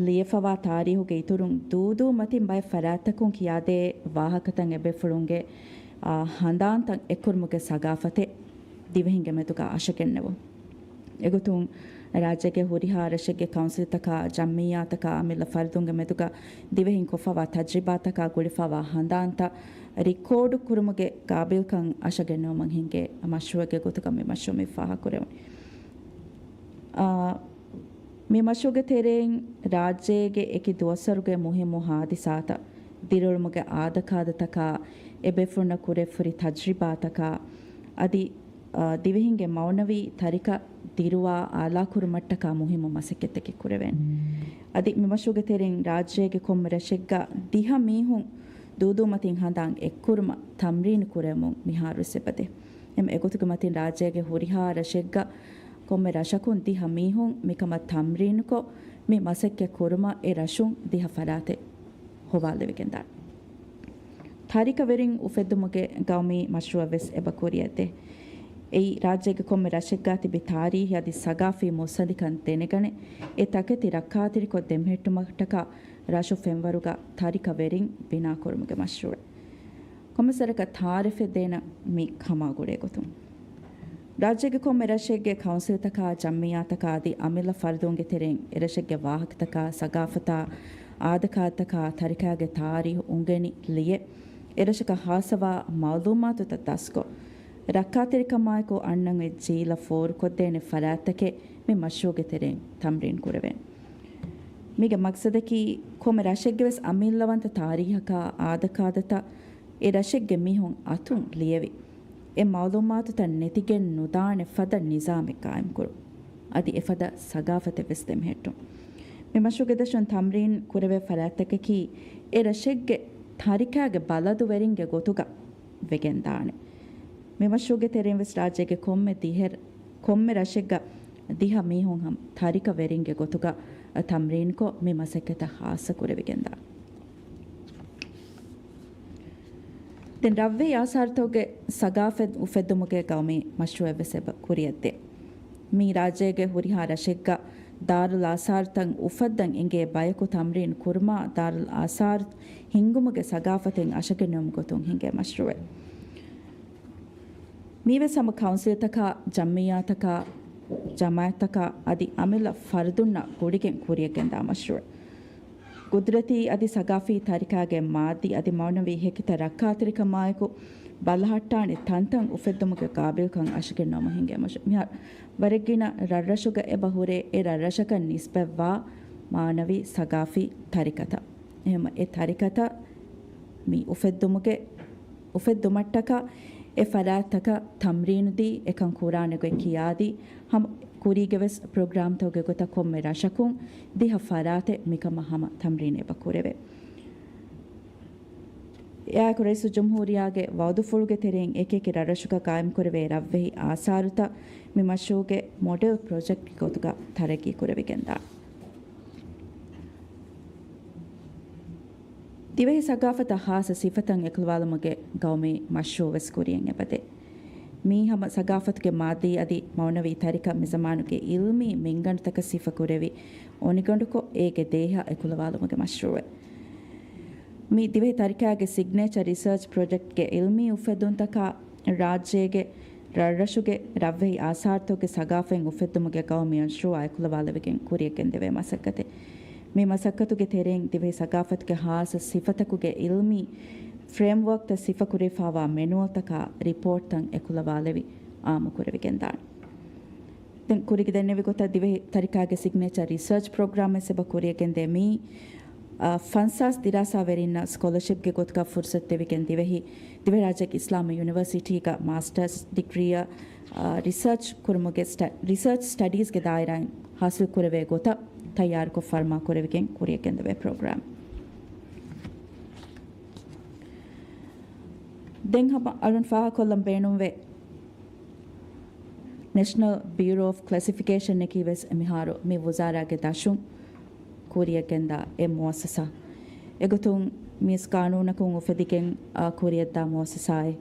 ލިޔެފަވާ ތާރީހުގެ އިތުރުން ދޫދޫ މަތިން ބައެއް ފަރާތްތަކުން ކިޔާދޭ ވާހަކަތައް، އެބޭފުޅުންގެ، އާ، ހަނދާންތައް އެއްކުރުމުގެ ސަގާފަތެއް ދިވެހިންގެ މެދުގަ އަށަގެންނެވުން. އެގޮތުން، ރާއްޖޭގެ ހުރިހާ ރަށެއްގެ ކައުންސިލްތަކާ، ޖަމްޢިއްޔާތަކާ، އަމިއްލަ ފަރުދުންގެ މެދުގަ ދިވެހިން ކޮށްފަވާ ތަޖްރިބާތަކާ ގުޅިފަވާ ހަނދާންތައް ރިކޯޑު ކުރުމުގެ ގާބިލްކަން އަށަގެންނެވުމަށް ހިނގޭ މަޝްރޫޢެއްގެ ގޮތުގަ މި މަޝްރޫޢު މި ފާހަގަކުރެވުނީ. އާ، މި މަޝްރޫޢުގެ ތެރެއިން ރާއްޖޭގެ އެކި ދުވަސްވަރުގެ މުހިއްމު ހާދިސާތައް، ދިރިއުޅުމުގެ އާދަކާދަތަކާ، އެބޭފުޅުންނަށް ކުރެވިފައި ހުރި ތަޖްރިބާތަކާ، އަދި، އާ، ދިވެހިންގެ މަޢުނަވީ ތަރިކަ ދިރުވާ އާލާކުރުމަށްޓަކާ މުހިއްމު މަސައްކަތްތަކެއް ކުރެވޭނެ. އަދި މި މަޝްރޫޢުގެ ތެރެއިން ރާއްޖޭގެ ކޮންމެ ރަށެއްގަ ދިހަ މީހުން ދޫދޫ މަތިން ހަނދާން އެއްކުރުމަށް ތަމްރީނު ކުރެވެމުން މިހާރުވެސް އެބަދޭ. އެމަ އެގޮތުގެ މަތިން ރާއްޖޭގެ ހުރިހާ ރަށެއްގަ ކޮންމެ ރަށަކުން ދިހަ މީހުން މިކަމަށް ތަމްރީނުކޮށް، މި މަސައްކަތް ކުރުމަށް އެ ރަށުން ދިހަ ފަރާތެއް ހޮވާލެވިގެންދާނެ. ތާރިކަވެރިން އުފެއްދުމުގެ ގައުމީ މަޝްރޫޢަށް ވެސް އެބަ ކުރިއަށްދޭ. އެއީ، ރާއްޖޭގެ ކޮންމެ ރަށެއްގަ ތިބި ތާރީހީ އަދި ސަގާފީ މުއްސަނދިކަން ދެނެގަނެ، އެ ތަކެތި ރައްކާތެރިކޮށް ދެމެހެއްޓުމަށްޓަކާ ރަށު ފެންވަރުގަ ތާރިކަވެރިން ބިނާކުރުމުގެ މަޝްރޫޢެއް. ކޮންމެސް ވަރަކަށް ތާރަފެއް ދޭނަން މި ކަމާ ގުޅޭ ގޮތުން. ރާއްޖޭގެ ކޮންމެ ރަށެއްގެ ކައުންސިލްތަކާ، ޖަމްޢިއްޔާތަކާ އަދި އަމިއްލަ ފަރުދުންގެ ތެރެއިން އެރަށެއްގެ ވާހަކަތަކާ، ސަގާފަތާ، އާދަކާދަތަކާ، ތަރިކާގެ ތާރީހު އުނގެނި ލިޔެ، އެރަށަކަށް ހާއްސަވާ މަޢުލޫމާތުތައް ދަސްކޮށް، ރައްކާތެރިކަމާއެކު އަންނަން އެއް ޖީލަށް ފޯރުކޮށްދޭނެ ފަރާތްތަކެއް މި މަޝްރޫޢުގެ ތެރެއިން ތަމްރީން ކުރެވޭނެ. މީގެ މަގްސަދަކީ، ކޮންމެ ރަށެއްގެ ވެސް އަމިއްލަވަންތަ ތާރީހަކާ، އާދަކާދަތައް އެ ރަށެއްގެ މީހުން އަތުން ލިޔެވި، އެ މަޢުލޫމާތުތައް ނެތިގެން ނުދާނެ ފަދަ ނިޒާމެއް ޤާއިމްކުރުން. އަދި އެފަދަ ސަގާފަތެއް ވެސް ދެމެހެއްޓުން. މި މަޝްރޫޢުގެ ދަށުން ތަމްރީން ކުރެވޭ ފަރާތްތަކަކީ، އެ ރަށެއްގެ ތާރިކާގެ ބަލަދުވެރިންގެ ގޮތުގަ ވެގެންދާނެ. މި މަޝްރޫޢުގެ ތެރެއިން ވެސް ރާއްޖޭގެ ކޮންމެ ދިހަ، ކޮންމެ ރަށެއްގަ ދިހަ މީހުން ހަމަ ތާރިކަވެރިންގެ ގޮތުގަ ތަމްރީންކޮށް، މި މަސައްކަތަށް ޚާއްޞަ ކުރެވިގެންދާނެ. ދެން ރަށްވެހި އާސާރުތަކުގެ ސަގާފަތް އުފެއްދުމުގެ ގައުމީ މަޝްރޫޢެއް ވެސް އެބަ ކުރިއަށްދޭ. މީ ރާއްޖޭގެ ހުރިހާ ރަށެއްގަ ދާރުލް އާސާރުތައް އުފައްދަން އެނގޭ ބަޔަކު ތަމްރީން ކުރުމާ، ދާރުލް އާސާރު ހިންގުމުގެ ސަގާފަތެއް އަށަގެންނެވުމުގެ ގޮތުން ހިނގޭ މަޝްރޫޢެއް. މީވެސް ހަމަ ކައުންސިލްތަކާ، ޖަމްޢިއްޔާތަކާ، ޖަމާޢަތްތަކާ އަދި އަމިއްލަ ފަރުދުންނާ ގުޅިގެން ކުރިއަށްގެންދާ މަޝްރޫޢެއް. ގުދުރަތީ އަދި ސަގާފީ ތަރިކާގެ މާއްދީ އަދި މަޢުނަވީ ހެކިތައް ރައްކާތެރިކަމާއެކު، ބަލަހައްޓާނެ ތަންތަން އުފެއްދުމުގެ ގާބިލްކަން އަށަގެންނެވުމަށް ހިނގޭ މަޝްރޫޢެއް. މިހާރު ވަރަށްގިނަ ރަށްރަށުގަ އެބަ ހުރޭ، އެ ރަށްރަށަކަށް ނިސްބަތްވާ މަޢުނަވީ ސަގާފީ ތަރިކަތައް. އެހެން އެ ތަރިކަތައް މި އުފެއްދުމުގެ، އުފެއްދުމަށްޓަކާ އެ ފަރާތްތަކަށް ތަމްރީނުދީ، އެކަން ކުރާނެ ގޮތް ކިޔާދީ، ހަމަ ކުރީގެ ވެސް ޕްރޮގްރާމްތަކުގެ ގޮތަށް ކޮންމެ ރަށަކުން ދިހަ ފަރާތެއް މިކަމަށް ހަމަ ތަމްރީން އެބަ ކުރެވޭ. އެއާއެކު ރައީސުލްޖުމްހޫރިއްޔާގެ ވަޢުދުފުޅުގެ ތެރެއިން އެކިއެކި ރަށްރަށުގަ ޤާއިމްކުރެވޭ ރަށްވެހި އާސާރުތައް މި މަޝްރޫޢުގެ މޮޑެލް ޕްރޮޖެކްޓްގެ ގޮތުގަ ތަރައްޤީ ކުރެވިގެންދާނެ. ދިވެހި ސަގާފަތަށް ޚާއްޞަ ސިފަތައް އެކުލަވާލުމުގެ ގައުމީ މަޝްރޫޢު ވެސް ކުރިއަށް އެބަދޭ. މީ ހަމަ ސަގާފަތުގެ މާއްދީ އަދި މަޢުނަވީ ތަރިކަ މިޒަމާނުގެ ޢިލްމީ މިންގަނޑުތަކަށް ސިފަކުރެވި އޮނިގަނޑުކޮށް، އޭގެ ދޭހަ އެކުލަވާލުމުގެ މަޝްރޫޢެއް. މި ދިވެހި ތަރިކާގެ ސިގްނޭޗަރ ރިސާޗް ޕްރޮޖެކްޓްގެ ޢިލްމީ އުފެއްދުންތަކާ ރާއްޖޭގެ ރަށްރަށުގެ ރަށްވެހި އާސާރުތަކުގެ ސަގާފަތް އުފެއްދުމުގެ ގައުމީ މަޝްރޫޢާ އެކުލަވާލެވިގެން ކުރިއަށްގެންދެވޭ މަސައްކަތެއް. މި މަސައްކަތުގެ ތެރެއިން ދިވެހި ސަގާފަތުގެ ޚާއްޞަ ސިފަތަކުގެ ޢިލްމީ ފްރޭމްވޯކްތައް ސިފަކުރެވިފައިވާ މެނުއަލްތަކާ ރިޕޯޓްތައް އެކުލަވާލެވި އާއްމުކުރެވިގެންދާނެ. ދެން ކުރީގެ ދެންނެވި ގޮތަށް ދިވެހި ތަރިކާގެ ސިގްނޭޗަރ ރިސާޗް ޕްރޮގްރާމް ވެސް އެބަ ކުރިއަށްގެންދޭ. މީ، އާ، ފަންސާސް ދިރާސާވެރިންނަށް ސްކޮލަޝިޕްގެ ގޮތުގަ ފުރުސަތު ދެވިގެން ދިވެހި، ދިވެހިރާއްޖޭގެ އިސްލާމީ ޔުނިވަރސިޓީގަ މާސްޓަރސް ޑިގްރީއަށް، އާ، ރިސާޗް ކުރުމުގެ ސްޓަ-، ރިސާޗް ސްޓަޑީޒްގެ ދާއިރާއިން ހާސިލް ކުރެވޭ ގޮތަށް ތައްޔާރުކޮށް ފަރުމާ ކުރެވިގެން ކުރިއަށް ގެންދެވޭ ޕްރޮގްރާމް. ދެން ހަމަ އަޅުން ފާހަގަކޮށްލަން ބޭނުންވޭ، ނެޝަނަލް ބިއުރޯ އޮފް ކްލެސިފިކޭޝަން އަކީ ވެސް މިހާރު މި ވުޒާރާގެ ދަށުން ކުރިއަށް ގެންދާ އެއް މުއައްސަސާ. އެގޮތުން މިސް ގާނޫނަކުން އުފެދިގެން، އާ، ކުރިއަށްދާ މުއައްސަސާއެއް،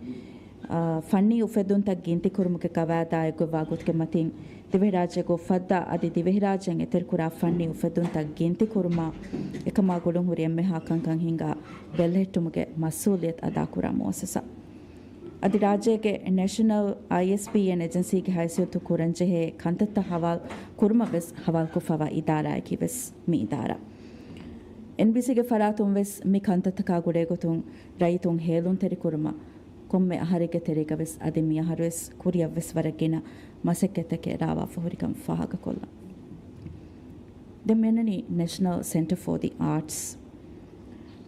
އާ، ފަންނީ އުފެއްދުންތައް ގިންތިކުރުމުގެ ގަވާއިދާ އެއްގޮތްވާ ގޮތުގެ މަތިން ދިވެހިރާއްޖޭގެ އުފައްދާ އަދި ދިވެހިރާއްޖޭން އެތެރެކުރާ ފަންނީ އުފެއްދުންތައް ގިންތިކުރުމާ އެކަމާ ގުޅުންހުރި އެންމެހާ ކަންކަން ހިންގާ ބެލެހެއްޓުމުގެ މަސްއޫލިއްޔަތު އަދާކުރާ މުއައްސަސާ. އަދި ރާއްޖޭގެ ނެޝަނަލް އައިއެސްޕީއެން އެޖެންސީގެ ހައިސިއްޔަތު ކުރަންޖެހޭ ކަންތައްތައް ހަވާލު ކުރުމަށް ވެސް ހަވާލުކޮށްފަވާ އިދާރާއަކީ ވެސް މި އިދާރާ. އެންބީސީގެ ފަރާތުން ވެސް މި ކަންތައްތަކާ ގުޅޭގޮތުން ރައްޔިތުން ހޭލުންތެރިކުރުމަށް ކޮންމެ އަހަރެއްގެ ތެރޭގަ ވެސް އަދި މި އަހަރު ވެސް ކުރިއަށް ވެސް ވަރަށް ގިނަ މަސައްކަތްތަކެއް ރާވާފަ ހުރިކަން ފާހަގަކޮށްލަން. ދެން މިއަންނަނީ ނެޝަނަލް ސެންޓަރ ފޯ ދި އާޓްސް.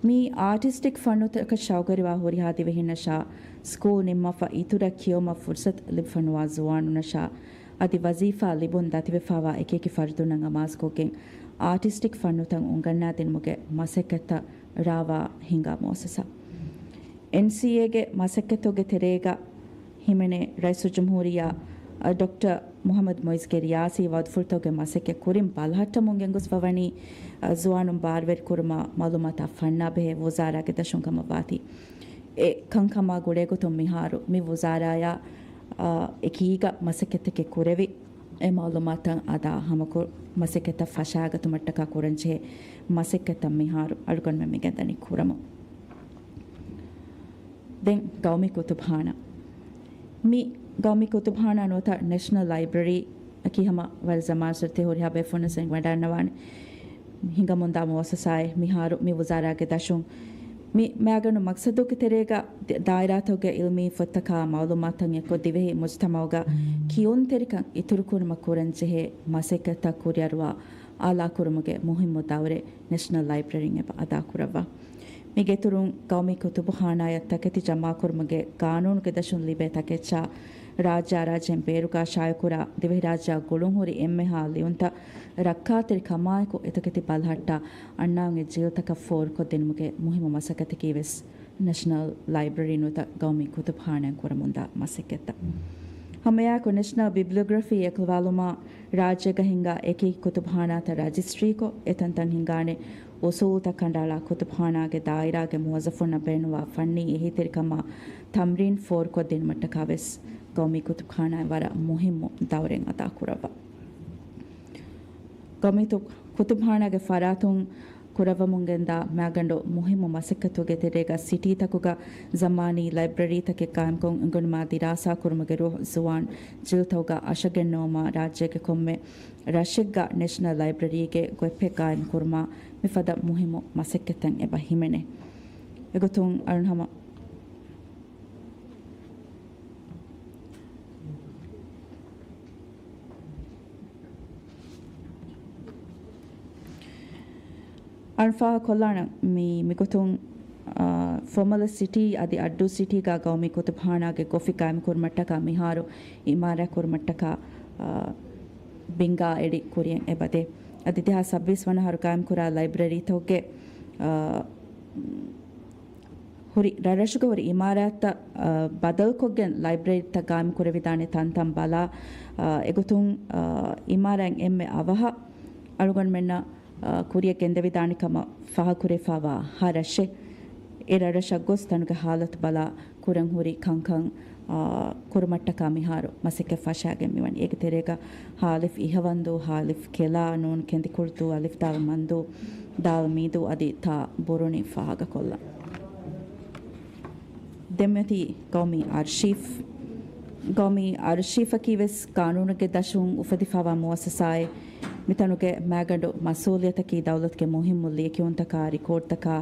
މި އާޓިސްޓިކް ފަންނުތަކަށް ޝައުގުވެރިވާ ހުރިހާ ދިވެހިންނަށާ ސްކޫލް ނިންމަފަ އިތުރަށް ކިޔެވުމަށް ފުރުސަތު ލިބިފަނުވާ ޒުވާނުންނަށާ އަދި ވަޒީފާ ލިބުން ދަތިވެފަވާ އެކިއެކި ފަރުދުންނަށް އަމާޒުކޮށްގެން އާޓިސްޓިކް ފަންނުތައް އުނގަންނާދިނުމުގެ މަސައްކަތްތައް ރާވާ ހިންގާ މުއައްސަސާ. އެންސީއޭގެ މަސައްކަތުގެ ތެރޭގަ ހިމެނޭ ރައީސުލްޖުމްހޫރިއްޔާ، އަ، ޑޮކްޓަރ މުޙައްމަދު މުޢިއްޒުގެ ރިޔާސީ ވައުދުފުޅުތަކުގެ މަސައްކަތް ކުރިން ބަލަހައްޓަމުން ގެންގޮސްފަވަނީ، އަ، ޒުވާނުން ބާރުވެރިކުރުމާ މަޢުލޫމާތާ ފަންނާ ބެހޭ ވުޒާރާގެ ދަށުން ކަމަށްވާތީ. އެ ކަންކަމާ ގުޅޭގޮތުން މިހާރު މި ވުޒާރާޔާ، އަ، އެކީގަ މަސައްކަތްތަކެއް ކުރެވި، އެ މަޢުލޫމާތުތައް އަދާ ހަމަކުރު މަސައްކަތްތައް ފަށާގަތުމަށްޓަކާ ކުރަންޖެހޭ މަސައްކަތްތައް މިހާރު އަޅުގަނޑުމެން މިގެންދަނީ ކުރަމުން. ދެން ގައުމީ ކުތުބުޚާނާ. މި ގައުމީ ކުތުބުޚާނާ ނުވަތަ ނެޝަނަލް ލައިބްރަރީ އަކީ ހަމަ ވަރަށް ޒަމާން ސުރަތެ ހުރިހާ ބޭފުޅުންނަށް ވަޑައިގަންނަވާނެ ހިނގަމުންދާ މުއައްސަސާއެއް. މިހާރު މި ވުޒާރާގެ ދަށުން މި މައިގަނޑު މަޤްޞަދުގެ ތެރޭގަ ދާއިރާތަކުގެ ޢިލްމީ ފޮތްތަކާ މަޢުލޫމާތުތައް އެއްކޮށް ދިވެހި މުޖުތަމަޢުގަ ކިޔުންތެރިކަން އިތުރުކުރުމަށް ކުރަންޖެހޭ މަސައްކަތްތައް ކުރިއަރުވާ އާލާކުރުމުގެ މުހިއްމު ދައުރެއް ނެޝަނަލް ލައިބްރަރީން އެބަ އަދާކުރައްވާ. މީގެއިތުރުން ގައުމީ ކުތުބުޚާނާޔަށް ތަކެތި ޖަމާކުރުމުގެ ގާނޫނުގެ ދަށުން ލިބޭ ތަކެއްޗާ، ރާއްޖެ އަރާޖެން ބޭރުގަ ޝާއިޢުކުރާ ދިވެހިރާއްޖެއާ ގުޅުންހުރި އެންމެހާ ލިޔުންތައް ރައްކާތެރި ކަމާއެކު އެތަކެތި ބަލަހައްޓާ އަންނާން އެ ޖީލްތަކަށް ފޯރުކޮށްދިނުމުގެ މުހިއްމު މަސައްކަތަކީ ވެސް ނެޝަނަލް ލައިބްރަރީ ނުވަތަ ގައުމީ ކުތުބުޚާނާއިން ކުރަމުންދާ މަސައްކަތްތައް. ހަމައެއާއެކު ނެޝަނަލް ބިބްލިއޮގްރަފީ އެކުލަވާލުމާ، ރާއްޖޭގަ ހިންގާ އެކި ކުތުބުޚާނާތައް ރަޖިސްޓްރީކޮށް، އެތަންތަން ހިންގާނެ އުސޫލުތައް ކަނޑައަޅާ ކުތުބުޚާނާގެ ދާއިރާގެ މުވައްޒަފުންނަށް ބޭނުންވާ ފަންނީ އެހީތެރިކަމާ ތަމްރީން ފޯރުކޮށްދިނުމަށްޓަކާ ވެސް ގައުމީ ކުތުބުޚާނާއިން ވަރަށް މުހިއްމު ދައުރެއް އަދާކުރައްވާ. ގައުމީ ތު-، ކުތުބުޚާނާގެ ފަރާތުން ކުރައްވަމުންގެންދާ މައިގަނޑު މުހިއްމު މަސައްކަތުގެ ތެރޭގަ ސިޓީތަކުގަ ޒަމާނީ ލައިބްރަރީތަކެއް ޤާއިމްކޮށް، އެނގުނުމާ ދިރާސާކުރުމުގެ ރުހު ޒުވާން ޖީލްތަކުގަ އަށަގެންނެވުމާ، ރާއްޖޭގެ ކޮންމެ ރަށެއްގަ ނެޝަނަލް ލައިބްރަރީގެ ވެބްޕޭޖް ޤާއިމްކުރުމާ، މިފަދަ މުހިއްމު މަސައްކަތްތައް އެބަ ހިމެނޭ. އެގޮތުން އަޅުން ހަމަ އަންފާ ކޮށްލާނަން މި، މިގޮތުން، އާ، ފޮމަލަ ސިޓީ އަދި އައްޑޫ ސިޓީގަ ގައުމީ ކުތުބުޚާނާގެ ކޮފީ ޤާއިމްކުރުމަށްޓަކާ މިހާރު އިމާރާތް ކުރުމަށްޓަކާ، އާ، ބިންގާ އެޅި ކުރިއަށް އެބަދޭ. އަދި ދެހާސް ސައްބީސް ވަނަ އަހަރު ޤާއިމްކުރާ ލައިބްރަރީތަކުގެ، އާ، ހުރި، ރަށްރަށުގަ ހުރި އިމާރާތްތައް، އަ، ބަދަލުކޮށްގެން ލައިބްރަރީތައް ޤާއިމް ކުރެވިދާނެ ތަންތަން ބަލާ، އަ، އެގޮތުން، އަ، އިމާރާތް އެންމެ އަވަހަށް އަޅުގަނޑުމެންނަށް، އަ، ކުރިއަށް ގެންދެވިދާނެ ކަމަށް ފާހަގަކުރެވިފައިވާ ހަ ރަށެއް، އެ ރަށްރަށަށް ގޮސް ތަނުގެ ހާލަތު ބަލާ ކުރަން ހުރި ކަންކަން، އާ، ކުރުމަށްޓަކާ މިހާރު މަސައްކަތް ފަށާގެން މިވަނީ. އޭގެ ތެރޭގަ ހާ އަލިފް އިހަ ވަންދޫ، ހާ އަލިފް ކެލާ، ނޫން ކެނދިކުޅުދޫ، އަލިފް ދާލް މަންދޫ، ދާލް މީދޫ އަދި ތާ ބުރުނި ފާހަގަކޮށްލަން. ދެންމެތި ގައުމީ އަރްޝީފް. ގައުމީ އަރްޝީފަކީ ވެސް ގާނޫނުގެ ދަށުން އުފެދިފައިވާ މުއައްސަސާއެއް. މިތަނުގެ މައިގަނޑު މަސްއޫލިއްޔަތަކީ ދައުލަތުގެ މުހިއްމު ލިޔެކިޔުންތަކާ، ރިކޯޑްތަކާ،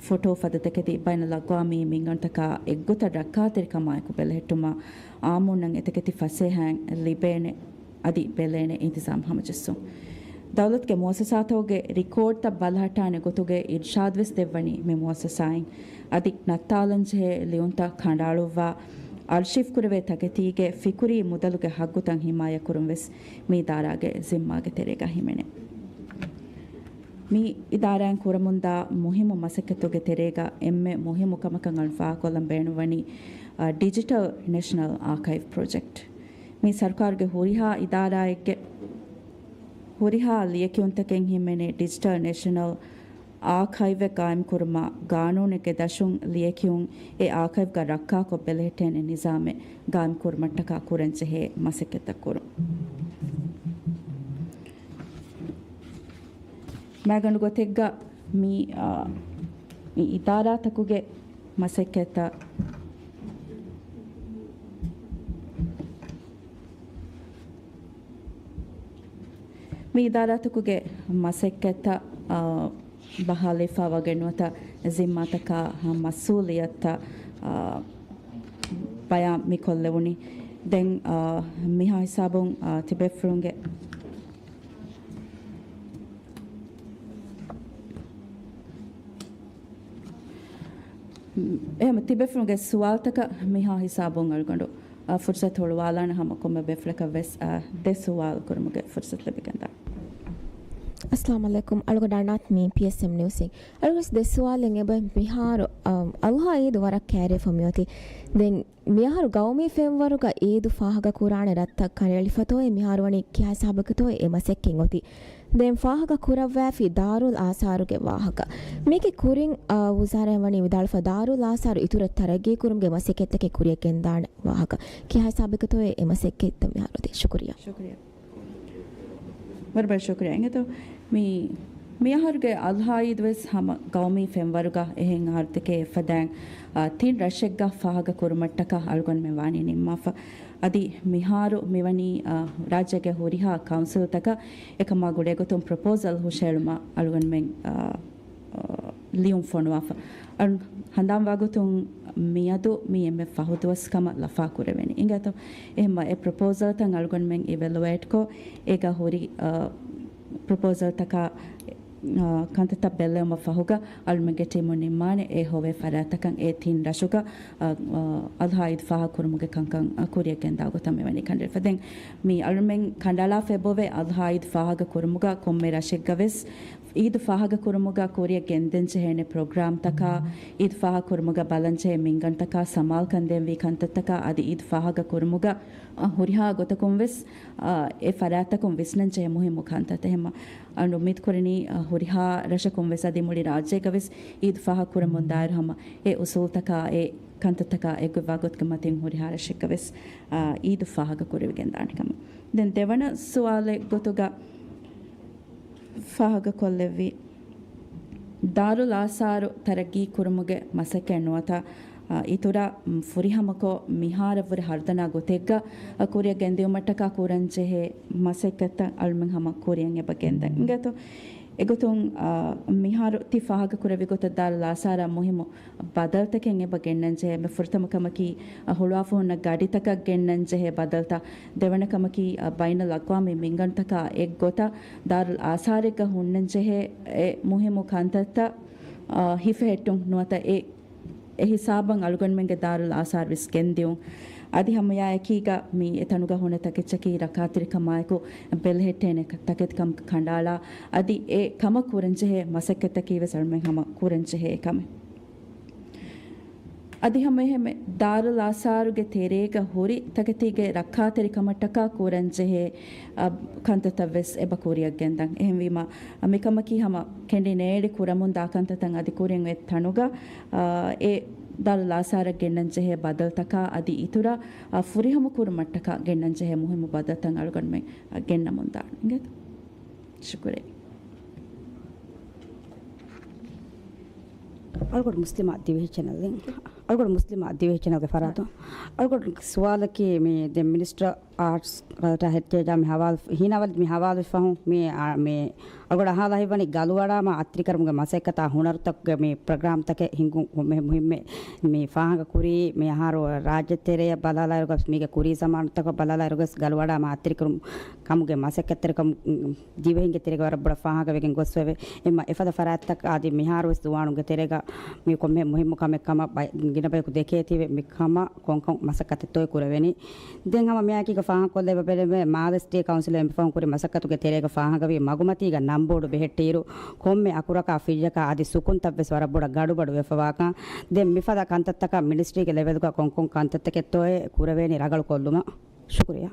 ފޮޓޯ ފަދަ ތަކެތި ބައިނަލްއަގްވާމީ މިންގަނޑުތަކާ އެއްގޮތަށް ރައްކާތެރިކަމާއެކު ބެލެހެއްޓުމަށް އާއްމުންނަށް އެތަކެތި ފަސޭހައިން ލިބޭނެ އަދި ބެލޭނެ އިންތިޒާމް ހަމަޖެއްސުން. ދައުލަތުގެ މުއައްސަސާތަކުގެ ރިކޯޑްތައް ބަލަހައްޓާނެ ގޮތުގެ އިރްޝާދު ވެސް ދެއްވަނީ މި މުއައްސަސާއިން. އަދި ނައްތާލަންޖެހޭ ލިޔުންތައް ކަނޑައަޅުއްވާ، އަރްޝީފް ކުރެވޭ ތަކެތީގެ ފިކުރީ މުދަލުގެ ހައްގުތައް ހިމާޔަތްކުރުން ވެސް މި އިދާރާގެ ޒިންމާގެ ތެރޭގަ ހިމެނޭ. މި އިދާރާއިން ކުރަމުންދާ މުހިއްމު މަސައްކަތުގެ ތެރޭގަ އެންމެ މުހިއްމު ކަމަކަށް އަޅު ފާހަގަކޮށްލަން ބޭނުންވަނީ، އަ، ޑިޖިޓަލް ނޭޝަނަލް އާކައިވް ޕްރޮޖެކްޓް. މި ސަރުކާރުގެ ހުރިހާ އިދާރާއެއްގެ ހުރިހާ ލިޔެކިޔުންތަކެއް ހިމެނޭ ޑިޖިޓަލް ނޭޝަނަލް އާކައިވެއް ގާއިމްކުރުމަށް ގާނޫނެއްގެ ދަށުން ލިޔެކިޔުން އެ އާކައިވްގަ ރައްކާކޮށް ބެލެހެއްޓޭނެ ނިޒާމެއް ގާއިމްކުރުމަށްޓަކާ ކުރަންޖެހޭ މަސައްކަތްތައް ކުރުން. މާގަނޑު ގޮތެއްގަ މި، އާ، މި އިދާރާތަކުގެ މަސައްކަތްތައް މި އިދާރާތަކުގެ މަސައްކަތްތައް، އާ، ބަހާލައިފާ ވަގެ ނުވަތަ ޒިންމާތަކާ، އާ، މަސްއޫލިއްޔަތުތައް، އާ، ބަޔާން މި ކޮށްލެވުނީ. ދެން، އާ، މިހާ ހިސާބުން، އާ، ތިބޭފުޅުންގެ އެހެން ތިބޭފުޅުންގެ ސުވާލުތަކަށް މިހާ ހިސާބުން އަޅުގަނޑު، އާ، ފުރުސަތު ހުޅުވާލާނެ ހަމަ ކޮންމެ ބޭފުޅަކަށް ވެސް، އާ، ދެ ސުވާލު ކުރުމުގެ ފުރުސަތު ލިބިގެންދާނެ. އައްސަލާމު ޢަލައިކުމް. އަޅުގަނޑު އަނާތް މީ ޕީއެސްއެމް ނިއުސްއިން. އަޅުގަނޑު ދެ ސުވާލެއް އެބަ މިހާރު، އާ، އަޟްޙާ ޢީދު ވަރަށް ކައިރިވެފަ މިއޮތީ. ދެން މިއަހަރު ގައުމީ ފެންވަރުގަ ޢީދު ފާހަގަކުރާނެ ރަށްތައް ކަނޑައެޅިފަތޯއޭ މިހާރު ވަނީ ކިހާ ހިސާބަކަތޯއޭ އެ މަސައްކަތް އޮތީ؟ ދެން ފާހަގަ ކުރައްވާފި ދާރުލް އާސާރުގެ ވާހަކަ. މީގެ ކުރިން، އާ، ވުޒާރާއިން ވަނީ ވިދާޅުފަ ދާރުލް އާސާރު އިތުރަށް ތަރައްގީ ކުރުމުގެ މަސައްކަތްތަކެއް ކުރިއަށް ގެންދާނެ ވާހަކަ. ކިހާ ހިސާބަކަތޯއޭ އެ މަސައްކަތްތައް މިހާރު އޮތީ؟ ޝުކުރިއްޔާ. ޝުކުރިއްޔާ. ވަރަށް ބޮޑަށް ޝުކުރިއްޔާ. އިނގޭތޯ، މި، މި އަހަރުގެ އަޟްޙާ ޢީދު ވެސް ހަމަ ގައުމީ ފެންވަރުގަ އެހެން އަހަރުތަކެއް އެއްފަދައިން، އާ، ތިން ރަށެއްގަ ފާހަގަ ކުރުމަށްޓަކާ އަޅުގަނޑުމެން ވާނީ ނިންމާފަ. އަދި މިހާރު މިވަނީ، އާ، ރާއްޖޭގެ ހުރިހާ ކައުންސިލްތަކަށް އެކަމާ ގުޅޭގޮތުން ޕްރޮޕޯސަލް ހުށައެޅުމަށް އަޅުގަނޑުމެން، އާ، އާ، ލިޔުން ފޮނުވާފަ. އަޅު ހަނދާންވާގޮތުން މިއަދު މި އެންމެ ފަހު ދުވަސް ކަމަށް ލަފާ ކުރެވެނީ. އިނގޭތޯ، އެހެންމަ އެ ޕްރޮޕޯސަލްތައް އަޅުގަނޑުމެން އިވެލުއޭޓްކޮށް، އޭގަ ހުރި، އާ، ޕްރޮޕޯސަލްތަކާ، އާ، ކަންތައްތައް ބެއްލެވުމަށް ފަހުގަ އަޅުމެންގެ ޓީމުން ނިންމާނެ އެ ހޮވޭ ފަރާތްތަކަށް އެ ތިން ރަށުގަ، އާ، އާ، އަޟްޙާ ޢީދު ފާހަގަ ކުރުމުގެ ކަންކަން، އާ، ކުރިއަށް ގެންދާ ގޮތަށް މިވަނީ ކަނޑައެޅިފަ. ދެން މި އަޅުމެން ކަނޑައަޅާފަ އެބައޮވޭ އަޟްޙާ ޢީދު ފާހަގަ ކުރުމުގަ ކޮންމެ ރަށެއްގަ ވެސް ޢީދު ފާހަގަ ކުރުމުގަ ކުރިއަށް ގެންދެންޖެހޭނެ ޕްރޮގްރާމްތަކާ، ޢީދު ފާހަގަ ކުރުމުގަ ބަލަންޖެހޭ މިންގަނޑުތަކާ، ސަމާލުކަން ދޭންވީ ކަންތައްތަކާ، އަދި ޢީދު ފާހަގަ ކުރުމުގަ، އަ، ހުރިހާ ގޮތަކުން ވެސް، އަ، އެ ފަރާތްތަކުން ވިސްނަންޖެހޭ މުހިއްމު ކަންތައްތައް. އެހެންމަ އަން އުއްމީދު ކުރަނީ، އަ، ހުރިހާ ރަށަކުން ވެސް އަދި މުޅި ރާއްޖޭގަ ވެސް ޢީދު ފާހަގަ ކުރަމުން ދާއިރު ހަމަ އެ އުސޫލްތަކާ، އެ ކަންތައްތަކާ އެއްގޮތްވާ ގޮތުގެ މަތިން ހުރިހާ ރަށެއްގަ ވެސް، އަ، ޢީދު ފާހަގަ ކުރެވިގެންދާނެ ކަމަށް. ދެން ދެވަނަ ސުވާލެއް ގޮތުގަ ފާހަގަކޮށްލެއްވި ދާރުލް އާސާރު ތަރައްގީ ކުރުމުގެ މަސައްކަތް ނުވަތަ، އާ، އިތުރަށް، މް، ފުރިހަމަކޮށް މިހާރަށްވުރެ ހަރުދަނާ ގޮތެއްގަ، އާ، ކުރިއަށް ގެންދިއުމަށްޓަކާ ކުރަންޖެހޭ މަސައްކަތްތައް އަޅުމެން ހަމަ ކުރިއަށް އެބަ ގެންދަން އިނގޭތޯ. އެގޮތުން، އާ، މިހާރު ތި ފާހަގަކުރެއްވި ގޮތަށް ދާރުލް އާސާރަށް މުހިއްމު ބަދަލުތަކެއް އެބަ ގެންނަންޖެހޭ. މި ފުރަތަމަ ކަމަކީ، އަ، ހުޅުވާފަ ހުންނަ ގަޑިތަކަށް ގެންނަންޖެހޭ ބަދަލުތައް. ދެވަނަ ކަމަކީ، އަ، ބައިނަލްއަޤްވާމީ މިންގަނޑުތަކާ އެއްގޮތަށް ދާރުލް އާސާރެއްގަ ހުންނަންޖެހޭ އެ މުހިއްމު ކަންތައްތައް، އަ، ހިފެހެއްޓުން ނުވަތަ އެ، އެ ހިސާބަށް އަޅުގަނޑުމެންގެ ދާރުލް އާސާރު ވެސް ގެންދިއުން. އަދި ހަމައެއާއެކީގަ މި އެތަނުގަ ހުންނަ ތަކެއްޗަކީ ރައްކާތެރިކަމާއެކު ބެލެހެއްޓޭނެ ތަކެތިކަމަކަށް ކަނޑައަޅާ، އަދި އެ ކަމަށް ކުރަންޖެހޭ މަސައްކަތްތަކީ ވެސް އަޅުމެން ހަމަ ކުރަންޖެހޭ އެކަމެއް. އަދި ހަމައެހެންމެ ދާރުލް އާސާރުގެ ތެރޭގަ ހުރި ތަކެތީގެ ރައްކާތެރިކަމަށްޓަކާ ކުރަންޖެހޭ، އަ، ކަންތައްތައް ވެސް އެބަ ކުރިއަށް ގެންދަން. އެހެންވީމަ، އަ، މިކަމަކީ ހަމަ ކެނޑިނޭޅި ކުރަމުން ދާ ކަންތައްތައް އަދި ކުރިއަށް އޮތް ތަނުގަ، އަ، އެ ދާރުލް އާސާރަށް ގެންނަންޖެހޭ ބަދަލުތަކާ އަދި އިތުރަށް، އަ، ފުރިހަމަ ކުރުމަށްޓަކާ ގެންނަންޖެހޭ މުހިއްމު ބަދަލުތައް އަޅުގަނޑުމެން، އަ، ގެންނަމުން ދާނެ. އިނގޭތަ؟ ޝުކުރިއްޔާ. އަޅުގަނޑު މުސްލިމާ ދިވެހި ޗެނަލް. އަޅުގަނޑު މުސްލިމާ ދިވެހި ޗެނަލްގެ ފަރާތުން. އަޅުގަނޑު ސުވާލަކީ މި ދެން މިނިސްޓަރ އާޓްސް ރަށަށް ހެއްޖެއްޖާ މި ހަވާލު، ހީނަވަލި މި ހަވާލު ފަހުން މި، އާ، މި އަޅުގަނޑު އަހާލާ ހިތްވަނީ ގަލުވަޑާމާ އަތިރިކަރުމުގެ މަސައްކަތާ ހުނަރުތަކުގެ މި ޕްރޮގްރާމްތަކެއް ހިނގުން މެ-، މުހިއްމެއް މި ފާހަގަ ކުރީ މި އަހަރު ރާއްޖެ ތެރެއަށް ބަލާލާއިރުގަސް މީގެ ކުރީ ޒަމާނުތަކަށް ބަލާލާއިރުގަސް ގަލުވަޑާމާ އަތިރިކަރުމު ކަމުގެ މަސައްކަތްތެރިކަމު ދިވެހިންގެ ތެރޭގަ ވަރަށް ބޮޑަށް ފާހަގަވެގެން ގޮސްފައެވެ. އެމަ އެފަދަ ފަރާތްތަކަށް އަދި މިހާރުވެސް ޒުވާނުންގެ ތެރޭގަ މި ކޮންމެ މުހިއްމު ކަމެއް ކަމަށް ބައި-، ގިނަ ބަޔަކު ދެކޭތީވެ މި ހަމަ ކޮންކޮން މަސައްކަތެއްތޯއޭ ކުރެވެނީ. ދެން ހަމަ މިއާއެކީގަ ފާހަގަކޮށްލެވޭ ބައެއް މާލެ ސިޓީ ކައުންސިލުން އެންމެ ފަހުން ކުރި މަސައްކަތުގެ ތެރޭގަ ފާހަގަވީ މަގުމަތީގަ ނަންބޯޑު ބެހެއްޓިއިރު ކޮންމެ އަކުރަކާ ފްރިޖަކާ އަދި ސުކުންތައްވެސް ވަރަށް ބޮޑަށް ގަޑުބަޑު ވެފަވާކަން. ދެން މިފަދަ ކަންތައްތަކަށް މިނިސްޓްރީގެ ލެވެލްގަ ކޮންކޮން ކަންތައްތަކެއްތޯއޭ ކުރެވޭނީ ރަނގަޅުކޮށްލުމަށް. ޝުކުރިއްޔާ.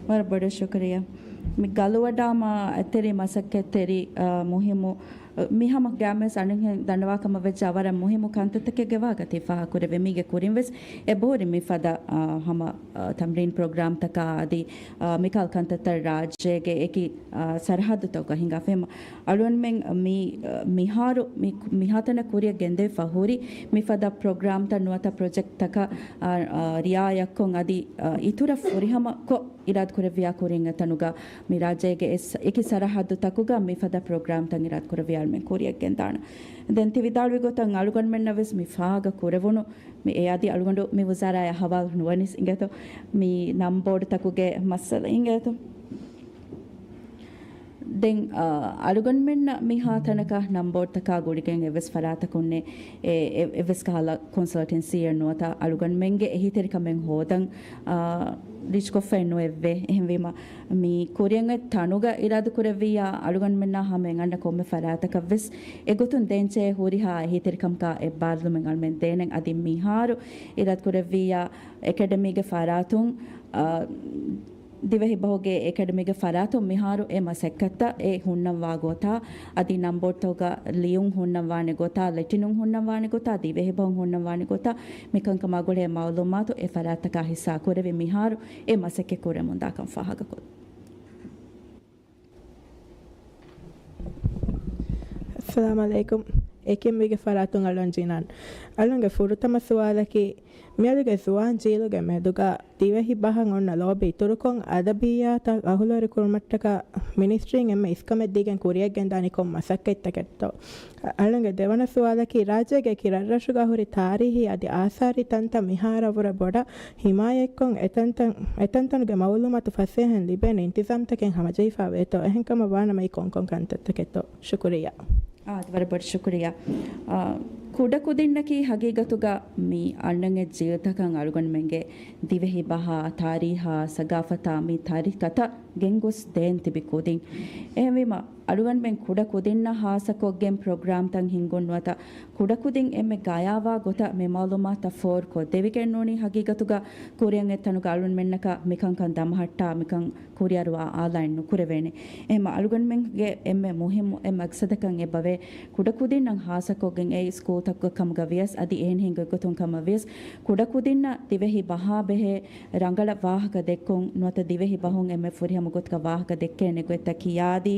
ވަރަށް ބޮޑަށް ޝުކުރިއްޔާ. މި ގަލުވަޑާމާ އެތެރި މަސައްކަތްތެރި، އާ، މުހިއްމު، މި ހަމަ ގައިމުވެސް އަނެއްހެން ދަންނަވާ ކަމަށް ވެއްޖާ ވަރަށް މުހިއްމު ކަންތައްތަކެއް ގެވާގަތީ ފާހަގަކުރެވޭ. މީގެ ކުރިން ވެސް އެބަހުރި މިފަދަ، އާ، ހަމަ، އާ، ތަމްރީން ޕްރޮގްރާމްތަކާ އަދި، އާ، މިކަހަލަ ކަންތައްތައް ރާއްޖޭގެ އެކި، އާ، ސަރަހައްދުތަކުގަ ހިނގާފައި. އަޅުގަނޑުމެން މި، އާ، މިހާރު މި، މިހާތަނަށް ކުރިއަށް ގެންދެވިފަ ހުރި މިފަދަ ޕްރޮގްރާމްތައް ނުވަތަ ޕްރޮޖެކްޓްތަކަށް، އާ، އާ، ރިއާޔަތްކޮށް އަދި، އާ، އިތުރަށް ފުރިހަމަކޮށް އިރާދަކުރެއްވިޔާ ކުރިން އެތަނުގަ މި ރާއްޖޭގެ އެސް، އެކި ސަރަހައްދުތަކުގަ މިފަދަ ޕްރޮގްރާމްތައް އިރާދަކުރެއްވިޔާ އަޅުމެން ކުރިއަށް ގެންދާނަން. ދެން ތި ވިދާޅުވި ގޮތަށް އަޅުގަނޑުމެންނަށް ވެސް މި ފާހަގަ ކުރެވުނު މި އެ އަދި އަޅުގަނޑު މި ވުޒާރާއާ ހަވާލު ނުވަނީސް އިނގޭތޯ މި ނަންބޯޑުތަކުގެ މައްސަލަ އިނގޭތޯ. ދެން، އާ، އަޅުގަނޑުމެންނަށް މިހާ ތަނަކަށް ނަންބޯޑުތަކާ ގުޅިގެން އެއްވެސް ފަރާތަކުންނެއް އެ، އެ، އެއްވެސް ކަހަލަ ކޮންސަލްޓެންސީއެއް ނުވަތަ އަޅުގަނޑުމެންގެ އެހީތެރިކަމެއް ހޯދަން، އާ، ރީޗްކޮށްފައެއް ނުވެއްވޭ. އެހެންވީމަ، މި ކުރިއަށް އޮތް ތަނުގަ އިރާދަކުރެއްވިއްޔާ އަޅުގަނޑުމެންނާ ހަމައަށް އަންނަ ކޮންމެ ފަރާތަކަށްވެސް އެގޮތުން ދޭންޖެހޭ ހުރިހާ އެހީތެރިކަމަކާ އެއްބާރުލުމެއް އަޅުމެން ދޭނެ. އަދި މިހާރު އިރާދަކުރެއްވިއްޔާ އެކަޑަމީގެ ފަރާތުން، އާ، ދިވެހި ބަހުގެ އެކަޑަމީގެ ފަރާތުން މިހާރު އެ މަސައްކަތްތައް އެ ހުންނަންވާ ގޮތާ، އަދި ނަންބޯޑްތަކުގަ ލިޔުން ހުންނަންވާނެ ގޮތާ، ލެޓިނުން ހުންނަންވާނެ ގޮތާ، ދިވެހި ބަހުން ހުންނަންވާނެ ގޮތާ، މިކަންކަމާ ގުޅޭ މައުލޫމާތު އެ ފަރާތްތަކާ ހިއްސާ ކުރެވި މިހާރު އެ މަސައްކަތް ކުރެމުންދާކަން ފާހަގަކޮށްލުން. އައްސަލާމު ޢަލައިކުމް. އެކި އެމްވީގެ ފަރާތުން އަޅުން ޖިނާން. އަޅުންގެ ފުރަތަމަ ސުވާލަކީ، މިއަދުގެ ޒުވާން ޖީލުގެ މެދުގަ ދިވެހި ބަހަށް އޮންނަ ލޯބި އިތުރުކޮށް، އަދަބިއްޔާތަށް އަހުލުވެރިކުރުމަށްޓަކާ މިނިސްޓްރީން އެންމެ އިސްކަމެއް ދީގެން ކުރިއަށް ގެންދާނީ ކޮން މަސައްކަތްތަކެއްތޯ؟ އަޅުންގެ ދެވަނަ ސުވާލަކީ، ރާއްޖޭގެ އެކި ރަށްރަށުގަ ހުރި ތާރީހީ އަދި އާސާރީ ތަންތަން މިހާރަށްވުރެ ބޮޑަށް ހިމާޔަތްކޮށް، އެތަންތަން، އެތަންތަނުގެ މައުލޫމާތު ފަސޭހައިން ލިބޭނެ އިންތިޒާމްތަކެއް ހަމަޖެހިފަ ވޭތޯ؟ އެހެންކަމަށް ވާނަމަ އެއީ ކޮންކޮން ކަންތައްތަކެއްތޯ؟ ޝުކުރިއްޔާ. އާދެ، ވަރަށް ބޮޑަށް ޝުކުރިއްޔާ. އާ، ކުޑަކުދިންނަކީ ހަގީގަތުގަ މި އަންނަން އެ ޖީލްތަކަށް އަޅުގަނޑުމެންގެ ދިވެހި ބަހާ، ތާރީހާ، ސަގާފަތާ މި ތަރިކަތައް ގެންގޮސް ދޭން ތިބި ކުދިން. އެހެންވީމަ، އަޅުގަނޑުމެން ކުޑަ ކުދިންނަށް ހާއްސަކޮށްގެން ޕްރޮގްރާމްތައް ހިންގުން ނުވަތަ ކުޑަކުދިން އެންމެ ގަޔާވާ ގޮތަށް މި މައުލޫމާތުތައް ފޯރުކޮށް ދެވިގެން ނޫނީ ހަގީގަތުގަ ކުރިއަށް އޮތް ތަނުގަ އަޅުގަނޑުމެންނަކަށް މިކަންކަން ދަމަހައްޓާ މިކަން ކުރިއަރުވާ އާލާއެއް ނުކުރެވޭނެ. އެހެންމަ އަޅުގަނޑުމެންގެ އެންމެ މުހިއްމު އެއް މަގްސަދަކަށް އެބަވޭ ކުޑަކުދިންނަށް ހާއްސަކޮށްގެން އެ ސްކޫލްތަކުގެ ކަމުގަ ވިޔަސް އަދި އެހެނިހެން ގޮތްގޮތުން ކަމަށް ވިޔަސް ކުޑަކުދިންނަށް ދިވެހި ބަހާ ބެހޭ ރަނގަޅަށް ވާހަކަ ދެއްކުން ނުވަތަ ދިވެހި ބަހުން އެންމެ ފުރިހަމަ ގޮތަކަށް ވާހަކަ ދެއްކޭނެ ގޮތްތައް ކިޔާދީ،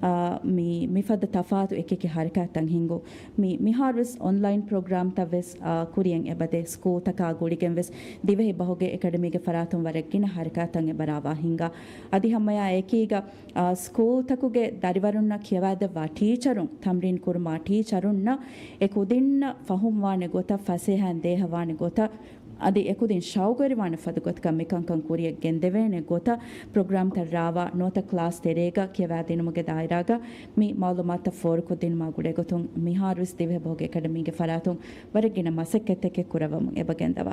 އާ، މި، މިފަދަ ތަފާތު އެކިއެކި ހަރަކާތްތައް ހިންގުން. މި، މިހާރުވެސް އޮންލައިން ޕްރޮގްރާމްތައްވެސް، އާ، ކުރިއަށް އެބަދޭ. ސްކޫލްތަކާ ގުޅިގެންވެސް ދިވެހި ބަހުގެ އެކަޑަމީގެ ފަރާތުން ވަރަށް ގިނަ ހަރަކާތްތައް އެބަ ރާވާ ހިންގާ. އަދި ހަމައާ އެކީގަ، އާ، ސްކޫލްތަކުގެ ދަރިވަރުންނަށް ކިޔަވާދެއްވާ ޓީޗަރުން، ތަމްރީން ކުރުމާ ޓީޗަރުންނަށް އެ ކުދިންނަށް ފަހުމްވާނެ ގޮތަށް، ފަސޭހައިން ދޭހަވާނެ ގޮތަށް، އަދި އެކުދިން ޝައުގުވެރިވާނެ ފަދަ ގޮތަކަށް މިކަންކަން ކުރިއަށް ގެންދެވޭނެ ގޮތަށް ޕްރޮގްރާމްތައް ރާވާ ނުވަތަ ކްލާސް ތެރޭގަ ކިޔަވާދިނުމުގެ ދާއިރާގަ މި މައުލޫމާތުތައް ފޯރުކޮށްދިނުމާ ގުޅޭގޮތުން މިހާރުވެސް ދިވެހިބަހުގެ އެކަޑަމީގެ ފަރާތުން ވަރަށް ގިނަ މަސައްކަތްތަކެއް ކުރައްވަމުން އެބަ ގެންދަވާ.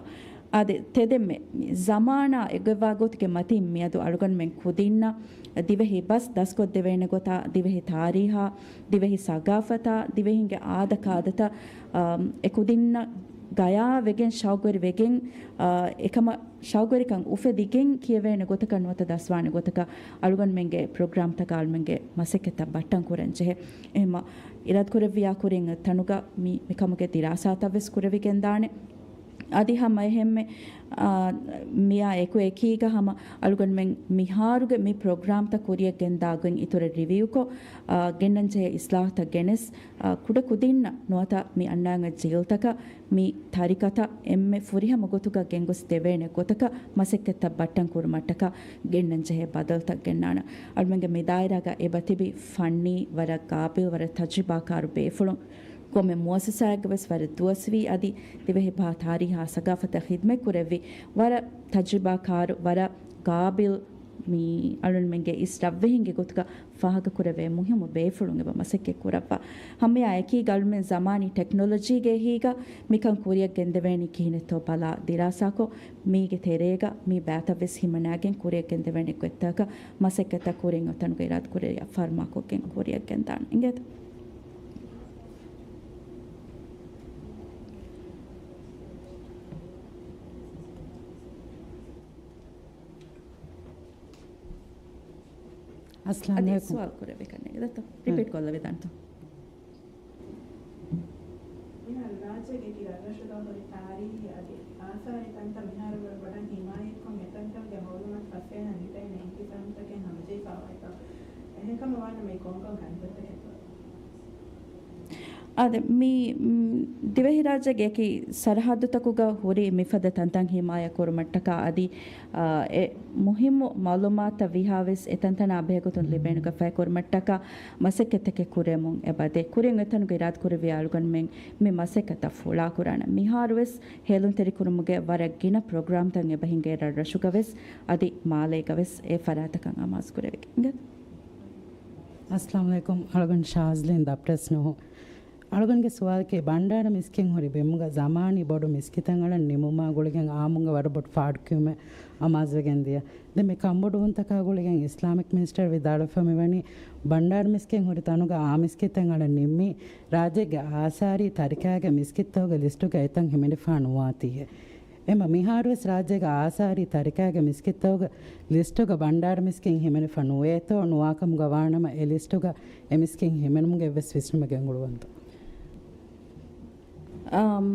އާދެ، ތެދެއްމެ ޒަމާނާ އެއްގޮތްވާ ގޮތުގެ މަތީން މިއަދު އަޅުގަނޑުމެން ކުދިންނަށް ދިވެހި ބަސް ދަސްކޮށްދެވޭނެ ގޮތާ، ދިވެހި ތާރީހާ، ދިވެހި ސަގާފަތާ، ދިވެހިންގެ އާދަކާދަތައް، އާ، އެ ކުދިންނަށް ގަޔާވެގެން ޝައުގުވެރިވެގެން، އާ، އެކަމަށް ޝައުގުވެރިކަން އުފެދިގެން ކިޔެވޭނެ ގޮތަކަށް ނުވަތަ ދަސްވާނެ ގޮތަކަށް އަޅުގަނޑުމެންގެ ޕްރޮގްރާމްތަކާ އަޅުމެންގެ މަސައްކަތްތައް ބައްޓަން ކުރަން ޖެހޭ. އެހެންމަ އިރާދަކުރެއްވިޔާ ކުރިން ތަނުގަ މި، މިކަމުގެ ދިރާސާތައްވެސް ކުރެވިގެންދާނެ. އަދި ހަމަ އެހެންމެ، އާ، މިއާ އެކު އެކީގަ ހަމަ އަޅުގަނޑުމެން މިހާރުގެ މި ޕްރޮގްރާމްތައް ކުރިއަށް ގެންދާ ގޮތް އިތުރަށް ރިވިއުކޮށް، އާ، ގެންނަންޖެހޭ އިސްލާހުތައް ގެނެސް، އާ، ކުޑަ ކުދިންނަށް ނުވަތަ މި އަންނާން ޖީލްތަކަށް މި ތަރިކަތައް އެންމެ ފުރިހަމަ ގޮތުގަ ގެންގޮސް ދެވޭނެ ގޮތަކަށް މަސައްކަތްތައް ބައްޓަން ކުރުމަށްޓަކާ ގެންނަންޖެހޭ ބަދަލުތައް ގެންނާނަން. އަޅުމެންގެ މި ދާއިރާގަ އެބަތިބި ފަންނީ ވަރަށް ގާބިލް ވަރަށް ތަޖްރިބާކާރު ބޭފުޅުން. ކޮންމެ މުއައްސަސާއެއްގަ ވެސް ވަރަށް ދުވަސްވީ އަދި ދިވެހިބަހާ ތާރީހާ ސަގާފަތަށް ޚިދްމަތް ކުރެއްވި ވަރަށް ތަޖްރިބާކާރު، ވަރަށް ގާބިލް މި އަޅުންމެންގެ އިސް ރަށްވެހިންގެ ގޮތުގަ ފާހަގަކުރެވޭ މުހިއްމު ބޭފުޅުން އެބަ މަސައްކަތް ކުރައްވާ. ހަމައެއާ އެކީގަ އަޅުމެން ޒަމާނީ ޓެކްނޮލޮޖީގެ އެހީގަ މިކަން ކުރިއަށް ގެންދެވޭނީ ކިހިނެއްތޯ ބަލާ ދިރާސާކޮށް، މީގެ ތެރޭގަ މި ބައިތައް ވެސް ހިމަނާގެން ކުރިއަށް ގެންދެވޭނެ ގޮތްތަކަށް މަސައްކަތްތައް ކުރިން އޮތަނުގެ އިރާދަކުރެއްވިޔާ ފަރުމާކޮށްގެން ކުރިއަށް ގެންދާނެ. އިނގޭތަ؟ އަސްލާމް އަދި އަލައިކުމް. ސުވާލު ކުރެއްވި ކަންނޭނގެ ދައްތޯ؟ ރިޕީޓް ކޮށްލަވިދާނެތޯ؟ މިހާރު ރާއްޖޭގެ އެކި ރަށްރަށުގަ ހުރި ތާރީހީ އަދި އާސާރީ ތަންތަން މިހާރު ވަރަށް ބޮޑަށް ހިމާޔަތްކޮށް، އެތަންތަނުގެ މައުލޫމާތު ފަސޭހަ ނެގިދޭނެ އިންތިޒާމުތަކެއް ހަމަޖެހިފައިވާތޯ؟ އެހެންކަމަށް ވާނަމަ އެ ކޮންކޮން ކަންތައްތަކެއްތޯ؟ އާދެ، މި، މް، ދިވެހިރާއްޖޭގެ އެކި ސަރަހައްދުތަކުގަ ހުރި މިފަދަ ތަންތަން ހިމާޔަތް ކުރުމަށްޓަކާ އަދި، އާ، އެ މުހިއްމު މައުލޫމާތުތައް ވީހާވެސް އެތަންތަނާ ބެހޭގޮތުން ލިބޭނެ ގޮތް ފަހިކުރުމަށްޓަކާ މަސައްކަތްތަކެއް ކުރެމުން އެބަދޭ. ކުރިން އެތަނުގެ އިރާދަކުރެއްވިޔާ އަޅުގަނޑުމެން މި މަސައްކަތަށް ފުޅާކުރާނެ. މިހާރުވެސް ހޭލުންތެރިކުރުމުގެ ވަރަށް ގިނަ ޕްރޮގްރާމްތައް އެބަހިނގޭ ރަށްރަށުގަވެސް އަދި މާލޭގަވެސް އެ ފަރާތަކަށް އަމާޒުކުރެވިގެން. އަސްލާމް އަލައިކުމް. އަޅުގަނޑު ޝާޒްލީން ދަޕްޓަސް ނޫހު. އަޅުގަނޑުގެ ސުވާލަކީ، ބަންޑާރަ މިސްކިތް ހުރި ބިމުގަ ޒަމާނީ ބޮޑު މިސްކިތަށް އަޅަން ނިމުމާ ގުޅިގެން އާއްމުންގެ ވަރަށް ބޮޑު ފާޑުކިޔުމެއް އަމާޒުވެގެން ދިޔަ. ދެން މި ކަންބޮޑުވުންތަކާ ގުޅިގެން އިސްލާމިކް މިނިސްޓަރ ވިދާޅުވެފަ މިވަނީ، ބަންޑާރަ މިސްކިތް ހުރި ތަނުގަ އާ މިސްކިތެއް އަޅަން ނިންމީ، ރާއްޖޭގެ އާސާރީ ތަރިކާގެ މިސްކިތްތަކުގެ ލިސްޓުގަ އެތަން ހިމެނިފަ ނުވާތީހޭ. އެމަ މިހާރުވެސް ރާއްޖޭގެ އާސާރީ ތަރިކާގެ މިސްކިތްތަކުގެ ލިސްޓުގަ ބަންޑާރަ މިސްކިތް ހިމެނިފަ ނުވޭތޯ ނުވާކަމުގަ ވާނަމަ، އެ ލިސްޓުގަ އެ މިސްކިތް ހިމެނުމުގެ އެއްވެސް ވިސްނުމެއް ގެންގުޅުވަންތޯ؟ އަމް،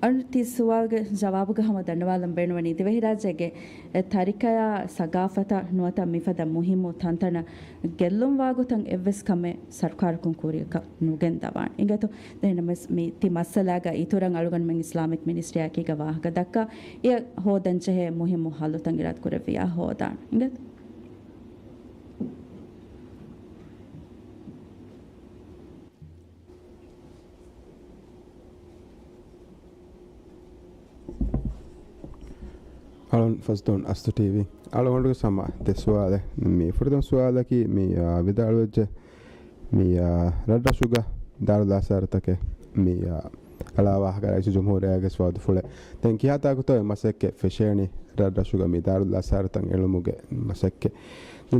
އަން ތި ސުވާލުގެ ޖަވާބުގަ ހަމަ ދަންނަވާލަން ބޭނުންވަނީ، ދިވެހިރާއްޖޭގެ ތަރިކަޔާ ސަގާފަތަށް ނުވަތަ މިފަދަ މުހިއްމު ތަންތަނަށް ގެއްލުންވާ ގޮތަށް އެއްވެސް ކަމެއް ސަރުކާރަކުން ކުރިއަކަށް ނުގެންދަވާނެ. އިނގޭތޯ؟ ދެންނަމަވެސް މި ތި މައްސަލާގަ އިތުރަށް އަޅުގަނޑުމެން އިސްލާމިކް މިނިސްޓްރީއާއެކީގަ ވާހަކަ ދައްކާ، އެ ހޯދަންޖެހޭ މުހިއްމު ހައްލުތައް އިރާދަކުރެއްވިޔާ ހޯދާނެ. އިނގޭތޯ؟ އަޅުން ފަސްދޮން އަސްތު ޓީވީ. އަޅުގަނޑުގެ ސަމާ ދެ ސުވާލެއް. މި ފުރަތަމަ ސުވާލަކީ މި، އާ، ވިދާޅުވެއްޖެ މި، އާ، ރަށްރަށުގަ ދާރުލް އާސާރުތަކެއް މި، އާ، އަޅާ ވާހަކަ ރައީސުލްޖުމްހޫރިއްޔާގެ ވައްދުފުޅެއް. ދެން ކިހާ ތާކުތޯ އެ މަސައްކަތް ފެށޭނީ ރަށްރަށުގަ މި ދާރުލް އާސާރުތައް އެޅުމުގެ މަސައްކަތް؟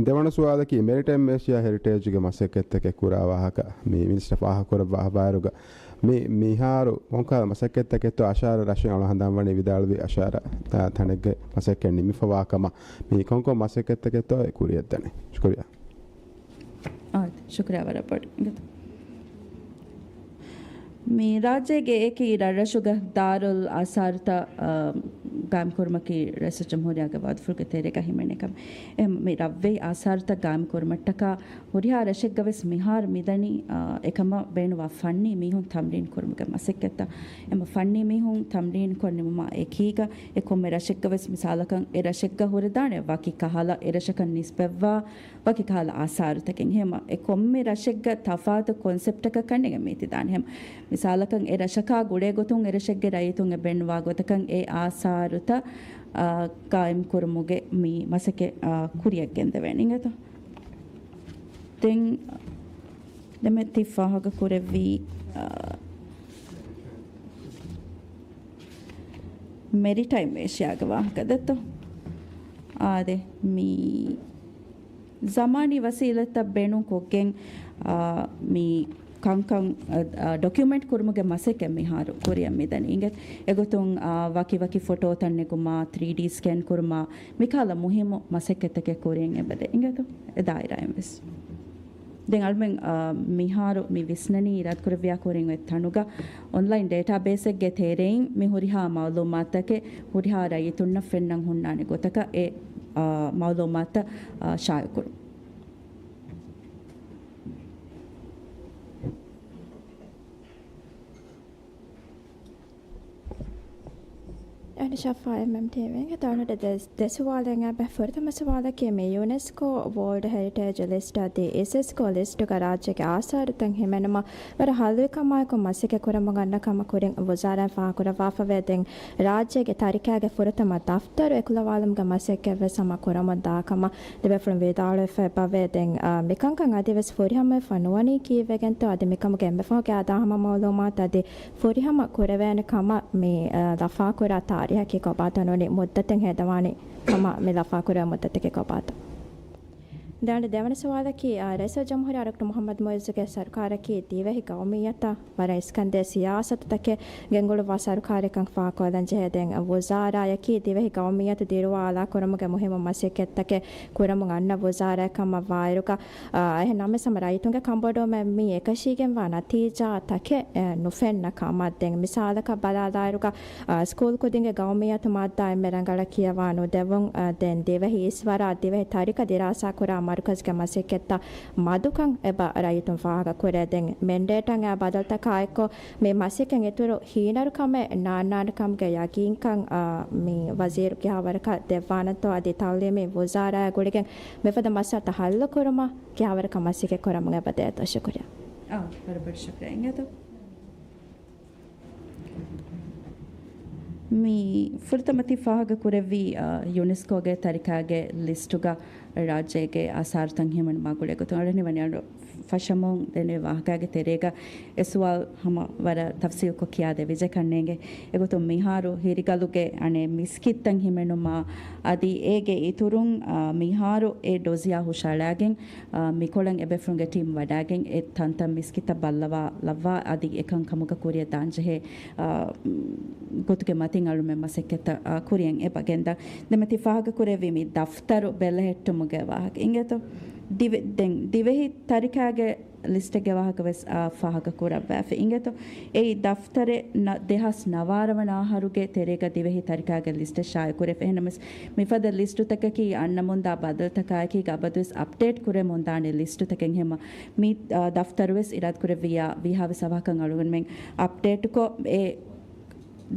ދެވަނަ ސުވާލަކީ، މެރިޓައިމް އޭޝިއާ ހެރިޓޭޖުގެ މަސައްކަތްތަކެއް ކުރާ ވާހަކަ މި މިނިސްޓަރ ފާހަގަކުރައްވާ ވާއިރުގަ، މި، މިހާރު ކޮންކަހަލަ މަސައްކަތްތަކެއްތޯ އަށާރަ ރަށެއް އަޅު ހަނދާންވަނީ ވިދާޅުވި އަށާރަ، ތަ، ތަނެއްގެ މަސައްކަތް ނިމިފަވާ ކަމަށް. މި ކޮންކޮން މަސައްކަތްތަކެއްތޯ އެ ކުރިއަށްދަނީ؟ ޝުކުރިއްޔާ. އާ، ޝުކުރިއްޔާ ވަރަށް ބޮޑަށް. އިނގޭތޯ؟ މި ރާއްޖޭގެ އެކި ރަށްރަށުގަ ދާރުލް އާސާރުތައް، އާ، ގާއިމްކުރުމަކީ ރައީސުލްޖުމްހޫރިއްޔާގެ ވައްދުފުޅުގެ ތެރޭގަ ހިމެނޭ ކަމެއް. އެ، މި ރަށްވެހި އާސާރުތައް ގާއިމްކުރުމަށްޓަކާ ހުރިހާ ރަށެއްގަވެސް މިހާރު މިދަނީ، އާ، އެކަމަށް ބޭނުންވާ ފަންނީ މީހުން ތަމްރީން ކުރުމުގެ މަސައްކަތްތައް. އެމަ ފަންނީ މީހުން ތަމްރީން ކޮށް ނިމުމާ އެކީގަ އެ ކޮންމެ ރަށެއްގަވެސް މިސާލަކަށް އެ ރަށެއްގަ ހުރެދާނެ ވަކި ކަހަލަ އެ ރަށަކަށް ނިސްބަތްވާ ވަކި ކަހަލަ އާސާރުތަކެއް. ހެމަ އެ ކޮންމެ ރަށެއްގަ ތަފާތު ކޮންސެޕްޓަކަށް ކަންނޭނގެ މީތިދާނެ. ހެމަ މިސާލަކަށް އެ ރަށަކާ ގުޅޭ ގޮތުން އެ ރަށެއްގެ ރައްޔިތުން އެ ބޭނުންވާ ގޮތަކަށް އެ އާސާރުތައް، އާ، ގާއިމް ކުރުމުގެ މި މަސައްކަތް، އާ، ކުރިއަށް ގެންދެވޭނެ. އިނގޭތޯ؟ ދެން ދެމެ ތި ފާހަގަ ކުރެއްވީ، އާ، މެރިޓައިމް އޭޝިއާގެ ވާހަކަ ދެއްތޯ؟ އާދެ، މި ޒަމާނީ ވަސީލަތްތައް ބޭނުން ކޮށްގެން، އާ، މި ކަންކަން، އަ، އަ، ޑޮކިއުމެންޓް ކުރުމުގެ މަސައްކަތް މިހާރު ކުރިއަށް މިދަނީ. އިނގޭތޯ؟ އެގޮތުން، އާ، ވަކި ވަކި ފޮޓޯތައް ނެގުމާ، ތްރީޑީ ސްކޭން ކުރުމާ، މިކަހަލަ މުހިއްމު މަސައްކަތްތަކެއް ކުރިއަށް އެބަދޭ. އިނގޭތޯ؟ އެ ދާއިރާއިން ވެސް. ދެން އަޅުމެން، އާ، މިހާރު މި ވިސްނަނީ އިރާދަކުރެއްވިޔާ ކުރިން އޮތް ތަނުގަ އޮންލައިން ޑޭޓާބޭސެއްގެ ތެރެއިން މި ހުރިހާ މައުލޫމާތުތަކެއް ހުރިހާ ރައްޔިތުންނަށް ފެންނަން ހުންނާނެ ގޮތަކަށް އެ، އާ، މައުލޫމާތުތައް، އާ، ޝާއިޢުކުރުން. ޝަފާ އެމްއެމްޓީވީގެ ތަނުޑެ ދެ، ދެ ސުވާލެއް އެބަ. ފުރަތަމަ ސުވާލަކީ މި ޔުނެސްކޯ ވޯލްޑް ހެރިޓޭޖް ލިސްޓް އަދި އިސްއެސްކޯ ލިސްޓުގަ ރާއްޖޭގެ އާސާރުތައް ހިމެނުމަށް ވަރަށް ހައްލުވި ކަމާއެކު މަސައްކަތް ކުރަމުން އަންނަ ކަމަށް ކުރިން ވުޒާރާއިން ފާހަގަކުރައްވާފަވޭ. ދެން ރާއްޖޭގެ ތަރިކާގެ ފުރަތަމަ ދަފްތަރު އެކުލަވާލުމުގެ މަސައްކަތްވެސް ހަމަ ކުރަމުން ދާ ކަމަށް ދެބޭފުޅުން ވިދާޅުވެފަ އެބަވޭ. ދެން، އާ، މިކަންކަން އަދިވެސް ފުރިހަމަވެފަ ނުވަނީ ކީއްވެގެންތޯ؟ އަދި މިކަމުގެ އެންމެ ފަހުގެ އާދާ ހަމަ މައުލޫމާތު އަދި ފުރިހަމަ ކުރެވޭނެ ކަމަށް މި، އާ، ލަފާކުރާ ތާރީހަކީ ކޮބާތޯ؟ ނޫނީ މުއްދަތެއް ހޭދަވާނީ ކަމަށް މި ލަފާކުރެވޭ މުއްދަތަކީ ކޮބާތޯ؟ ދެން ދެވަނަ ސުވާލަކީ، އާ، ރައީސުލްޖުމްހޫރިއްޔާ ޑޮކްޓަރ މުޙައްމަދު މުޢިއްޒުގެ ސަރުކާރަކީ ދިވެހި ގައުމިއްޔަތަށް ވަރަށް އިސްކަންދޭ ސިޔާސަތުތަކެއް ގެންގުޅުއްވާ ސަރުކާރެއްކަން ފާހަގަކޮށްލަން ޖެހޭ. ދެން ވުޒާރާއަކީ ދިވެހި ގައުމިއްޔަތު ދިރުވާ އާލާކުރުމުގެ މުހިއްމު މަސައްކަތްތަކެއް ކުރަމުން އަންނަ ވުޒާރާއެއް ކަމަށް ވާއިރުގަ، އާ، އެހެން ނަމަވެސް ހަމަ ރައްޔިތުންގެ ކަންބޮޑުވުމެއް މި އެކަށީގެންވާ ނަތީޖާ ތަކެއް، އެ، ނުފެންނަ ކަމަށް. ދެން މިސާލަކަށް ބަލާލާއިރުގަ، އާ، ސްކޫލް ކުދިންގެ ގައުމިއްޔަތު މާއްދާ އެންމެ ރަނގަޅަށް ކިޔަވާ ނުދެވުން، އާ، ދެން ދިވެހި އިސްވަރާ ދިވެހި ތަރިކަ ދިރާސާކުރާ މަރުކަޒުގެ މަސައްކަތްތައް މަދުކަން އެބަ ރައްޔިތުން ފާހަގަކުރޭ. ދެން މެންޑޭޓަށް އައި ބަދަލުތަކާއެއްކޮށް މި މަސައްކަތް އިތުރު ހީނަރުކަމެއް ނާންނާނެ ކަމުގެ ޔަގީންކަން، އާ، މި ވަޒީރު ކިހާވަރަކަށް ދެއްވާނެތޯ؟ އަދި ތައުލީމީ ވުޒާރާއާ ގުޅިގެން މިފަދަ މައްސަލަތައް ހައްލުކުރުމަށް ކިހާވަރަކަށް މަސައްކަތް ކުރަމުން އެބަދޭތޯ؟ ޝުކުރިއްޔާ. އާ، ވަރަށް ބޮޑަށް ޝުކުރިއްޔާ. އިނގޭތޯ؟ މި ފުރަތަމަ ތި ފާހަގަ ކުރެއްވީ، އާ، ޔުނެސްކޯގެ ތަރިކާގެ ލިސްޓުގަ ރާއްޖޭގެ އާސާރުތައް ހިމެނުމާ ގުޅޭ ގޮތުން. އަޅުގަނޑު ވަނީ އަޅު ފަށަމުން ދެން ވާހަކައިގެ ތެރޭގަ އެ ސުވާލު ހަމަ ވަރަށް ތަފްސީލްކޮށް ކިޔާދޭ ވިޖެކަންނޭނގެ. އެގޮތުން މިހާރު ހިރިގަލުގެ އަނެއް މިސްކިތްތައް ހިމެނުމާ އަދި އޭގެ އިތުރުން، އާ، މިހާރު އެ ޑޮޒިޔާ ހުށައަޅާގެން، އާ، މިކޮޅަށް އެބޭފުޅުންގެ ޓީމް ވަޑާގެން އެ ތަންތަން މިސްކިތްތައް ބައްލަވާ ލައްވާ އަދި އެކަން ކަމުގަ ކުރިއަށް ދާންޖެހޭ، އާ، ގޮތުގެ މަތިން އަޅުމެން މަސައްކަތްތައް، އާ، ކުރިއަށް އެބަ ގެންދާ. ދެންމެ ތި ފާހަގަ ކުރެއްވީ މި ދަފްތަރު ބެލެހެއްޓުމުގެ ވާހަކަ. އިނގޭތޯ؟ ދިވެ، ދެން ދިވެހި ތަރިކާގެ ލިސްޓެއްގެ ވާހަކަ ވެސް، އާ، ފާހަގަ ކުރައްވާފަ. އިނގޭތޯ؟ އެއީ ދަފްތަރެއް ނަ، ދެހާސް ނަވާރަ ވަނަ އަހަރުގެ ތެރޭގަ ދިވެހި ތަރިކާގެ ލިސްޓެއް ޝާއިއު ކުރެފަ. އެހެންނަމަވެސް މިފަދަ ލިސްޓުތަކަކީ އަންނަމުންދާ ބަދަލުތަކާއެކީ އަބަދުވެސް އަޕްޑޭޓް ކުރެމުންދާނެ ލިސްޓުތަކެއް. ހެމަ މި، އާ، ދަފްތަރުވެސް އިރާދަކުރެއްވިއްޔާ ވީހާވެސް އަވަހަކަށް އަޅުގަނޑުމެން އަޕްޑޭޓްކޮށް، އެ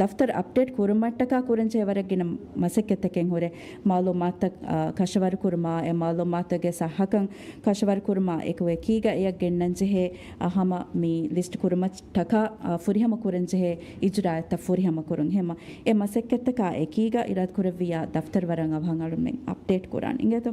ދަފްތަރު އަޕްޑޭޓް ކުރުމަށްޓަކާ ކުރަންޖެހޭ ވަރަށް ގިނަ މަސައްކަތްތަކެއް ހުރޭ. މައުލޫމާތުތައް، އާ، ކަށަވަރުކުރުމާ، އެ މައުލޫމާތުގެ ސައްހަކަން ކަށަވަރުކުރުމާ އެކު އެކީގަ އެޔަށް ގެންނަންޖެހޭ، އާ، ހަމަ މި ލިސްޓް ކުރުމަށްޓަކާ، އާ، ފުރިހަމަ ކުރަންޖެހޭ އިޖުރާއަތްތައް ފުރިހަމަ ކުރުން. ހެމަ އެ މަސައްކަތްތަކާ އެކީގަ އިރާދަކުރެއްވިއްޔާ ދަފްތަރު ވަރަށް އަވަހަށް އަޅުމެން އަޕްޑޭޓް ކުރާނެ. އިނގޭތޯ؟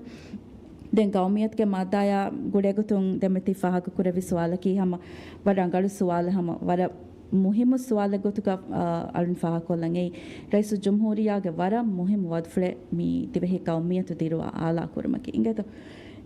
ދެން ގައުމިއްޔަތުގެ މާއްދާޔާ ގުޅޭގޮތުން ދެންމެ ތި ފާހަގަކުރެއްވި ސުވާލަކީ ހަމަ ވަރަށް ރަނގަޅު ސުވާލެއް، ހަމަ ވަރަށް މުހިއްމު ސުވާލެއް ގޮތުގަ، އާ، އަޅުން ފާހަގަކޮށްލަން އެއީ، ރައީސުލްޖުމްހޫރިއްޔާގެ ވަރަށް މުހިއްމު ވަދުފުޅެއް މި ދިވެހި ގައުމިއްޔަތު ދިރުވާ އާލާ ކުރުމަކީ. އިނގޭތޯ؟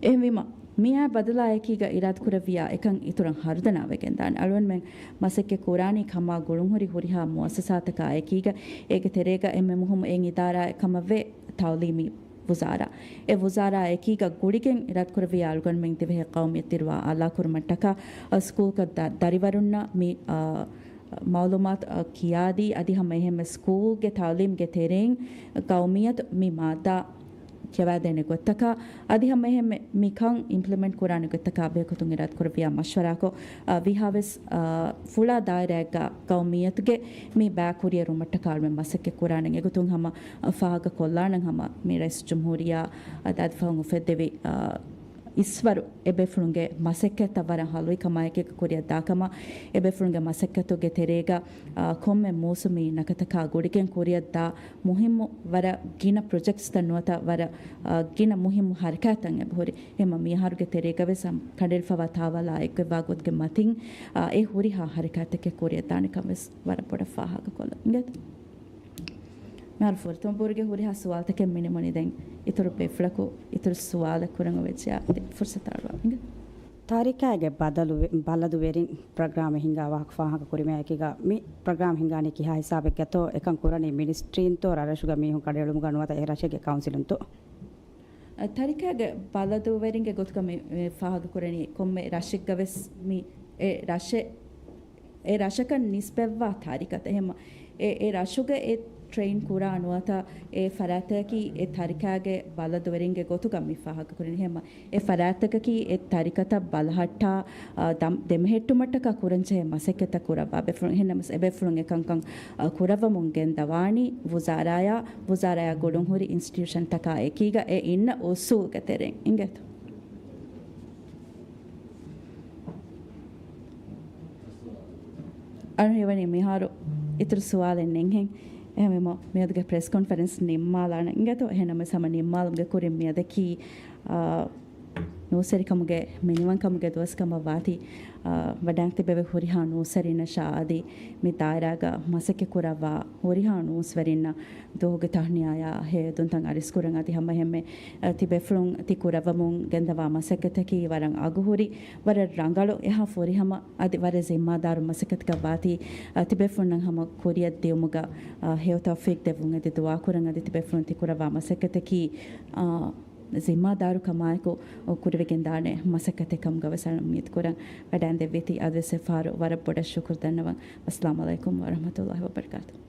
އެހެންވީމަ، މިއާ ބަދަލާ އެކީގަ އިރާދަކުރެއްވިއްޔާ އެކަން އިތުރަށް ހަރުދަނާވެގެންދާނެ. އަޅުގަނޑުމެން މަސައްކަތް ކުރާނީ ކަމާ ގުޅުންހުރި ހުރިހާ މުއައްސަސާތަކާ އެކީގަ، އޭގެ ތެރޭގަ އެންމެ މުހިއްމު އެއް އިދާރާއެއް ކަމަށްވޭ ތައުލީމީ ވުޒާރާ. އެ ވުޒާރާ އެކީގަ ގުޅިގެން އިރާދަކުރެއްވިއްޔާ އަޅުގަނޑުމެން ދިވެހި ގައުމިއްޔަތު ދިރުވާ އާލާކުރުމަށްޓަކާ، އަ، ސްކޫލްގަ ދަ، ދަރިވަރުންނަށް މި، އަ، މައުލޫމާތު، އަ، ކިޔާދީ، އަދި ހަމަ އެހެންމެ ސްކޫލްގެ ތައުލީމްގެ ތެރެއިން ގައުމިއްޔަތު މި މާއްދާ ކިޔަވާދޭނެ ގޮތްތަކާ، އަދި ހަމަ އެހެންމެ މިކަން އިމްޕްލިމެންޓް ކުރާނެ ގޮތްތަކާ ބެހޭގޮތުން އިރާދަކުރެއްވިއްޔާ މަޝްވަރާކޮށް، އަ، ވީހާވެސް، އަ، ފުޅާ ދާއިރާއެއްގަ ގައުމިއްޔަތުގެ މި ބައި ކުރިއެރުމަށްޓަކާ އަޅުމެން މަސައްކަތް ކުރާނެ. އެގޮތުން ހަމަ، އަ، ފާހަގަ ކޮށްލާނަން ހަމަ މި ރައީސުލްޖުމްހޫރިއްޔާ، އަ، ދާދި ފަހުން އުފެއްދެވި، އަ، އިސްވަރު އެބޭފުޅުންގެ މަސައްކަތްތައް ވަރަށް ހަލުވި ކަމާއެކީގަ ކުރިއަށް ދާ ކަމަށް، އެބޭފުޅުންގެ މަސައްކަތުގެ ތެރޭގަ، އާ، ކޮންމެ މޫސުމީ ނަކަތަކާ ގުޅިގެން ކުރިއަށް ދާ މުހިއްމު ވަރަށް ގިނަ ޕްރޮޖެކްޓްސްތައް ނުވަތަ ވަރަށް، އާ، ގިނަ މުހިއްމު ހަރަކާތްތައް އެބަހުރި. ހަމަ މިއަހަރުގެ ތެރޭގަވެސް ކަނޑައެޅިފަވާ ތާވަލާ އެއްގޮތްވާ ގޮތުގެ މަތިން، އާ، އެ ހުރިހާ ހަރަކާތްތަކެއް ކުރިއަށް ދާނެ ކަން ވެސް ވަރަށް ބޮޑަށް ފާހަގަކޮށްލަން އިނގޭތަ؟ މިހާރު ފުރަތަމަ ބޯރުގެ ހުރިހާ ސުވާލުތަކެއް މިނިމުނީ. ދެން އިތުރު ބޭފުޅަކު އިތުރު ސުވާލެއް ކުރަން އޮވެއްޖެޔާ ފުރުސަތު އަޅުވާ އިނގޭ. ތާރިކާގެ ބަދަލު ވެ، ބަލަދުވެރިން ޕްރޮގްރާމެއް ހިންގާ ވާހަކަ ފާހަގަ ކުރިމަޔަކީގަ މި ޕްރޮގްރާމް ހިންގާނީ ކިހާ ހިސާބެއްގަތޯ؟ އެކަން ކުރަނީ މިނިސްޓްރީންތޯ ރަށްރަށުގަ މީހުން ކަނޑައެޅުމުގަ ނުވަތަ އެ ރަށެއްގެ ކައުންސިލުންތޯ؟ އަ، ތާރިކާގެ ބަލަދުވެރިންގެ ގޮތުގަ މި، މި ފާހަގަ ކުރަނީ ކޮންމެ ރަށެއްގަވެސް މި އެ ރަށެއް، އެ ރަށަކަށް ނިސްބަތްވާ ތާރިކާތައް. އެހެންމަ އެ، އެ ރަށުގެ އެ ޓްރެއިން ކުރާ ނުވަތަ އެ ފަރާތްތަކަކީ އެ ތަރިކާގެ ބަލަދުވެރިންގެ ގޮތުގަ މި ފާހަގަކުރަނީ. އެހެންމަ އެ ފަރާތްތަކަކީ އެ ތަރިކަތައް ބަލަހައްޓާ، އާ، ދަމް-، ދެމެހެއްޓުމަށްޓަކާ ކުރަންޖެހޭ މަސައްކަތްތައް ކުރައްވާ ބޭފުޅުން. އެހެންނަމަވެސް އެބޭފުޅުން އެކަންކަން، އާ، ކުރައްވަމުން ގެންދަވާނީ ވުޒާރާޔާ، ވުޒާރާޔާ ގުޅުންހުރި އިންސްޓިޓިއުޝަންތަކާ އެކީގަ އެ އިންނަ އުސޫލުގެ ތެރެއިން. އިނގޭތޯ؟ އަޅު ހީވަނީ މިހާރު އިތުރު ސުވާލެއް ނެތްހެން. އެހެންވީމަ މިއަދުގެ ޕްރެސް ކޮންފަރެންސް ނިންމާލާނަން. އިނގޭތޯ؟ އެހެންނަމަވެސް ހަމަ ނިންމާލުމުގެ ކުރިން މިއަދަކީ، އާ، ނޫސްވެރިކަމުގެ މިނިވަންކަމުގެ ދުވަސްކަމަށް ވާތީ، އާ، ވަޑައިން ތިބެވި ހުރިހާ ނޫސްވެރިންނަށާ އަދި މި ދާއިރާގަ މަސައްކަތް ކުރައްވާ ހުރިހާ ނޫސްވެރިންނަށް ދުވަހުގެ ތަހްނިޔާޔާ ހެޔޮ އެދުންތައް އަރިސްކުރަން އަދި ހަމައެހެންމެ، އަ، ތިބޭފުޅުން ތި ކުރައްވަމުން ގެންދަވާ މަސައްކަތަކީ ވަރަށް އަގުހުރި، ވަރަށް ރަނގަޅު، އެހާ ފުރިހަމަ އަދި ވަރަށް ޒިންމާދާރު މަސައްކަތަކަށް ވާތީ، އަ، ތިބޭފުޅުންނަށް ހަމަ ކުރިއަށް ދިއުމުގަ، އަ، ހެޔޮ ތައުފީޤް ދެއްވުން އަދި ދުޢާ ކުރަން އަދި ތިބޭފުޅުން ތި ކުރައްވާ މަސައްކަތަކީ، އަ، ޒިންމާދާރުކަމާއެކު ކުރެވިގެންދާނެ މަސައްކަތެއް ކަމުގަ ވެސް އަޅަން އުއްމީދު ކުރަން. ވަޑައިން ދެއްވީތީ އަދިވެސް އެއްފަހަރު ވަރަށް ބޮޑަށް ޝުކުރު ދަންނަވަން. އައްސަލާމު ޢަލައިކުމް ވަރަޙްމަތުﷲި ވަބަރަކާތުހު.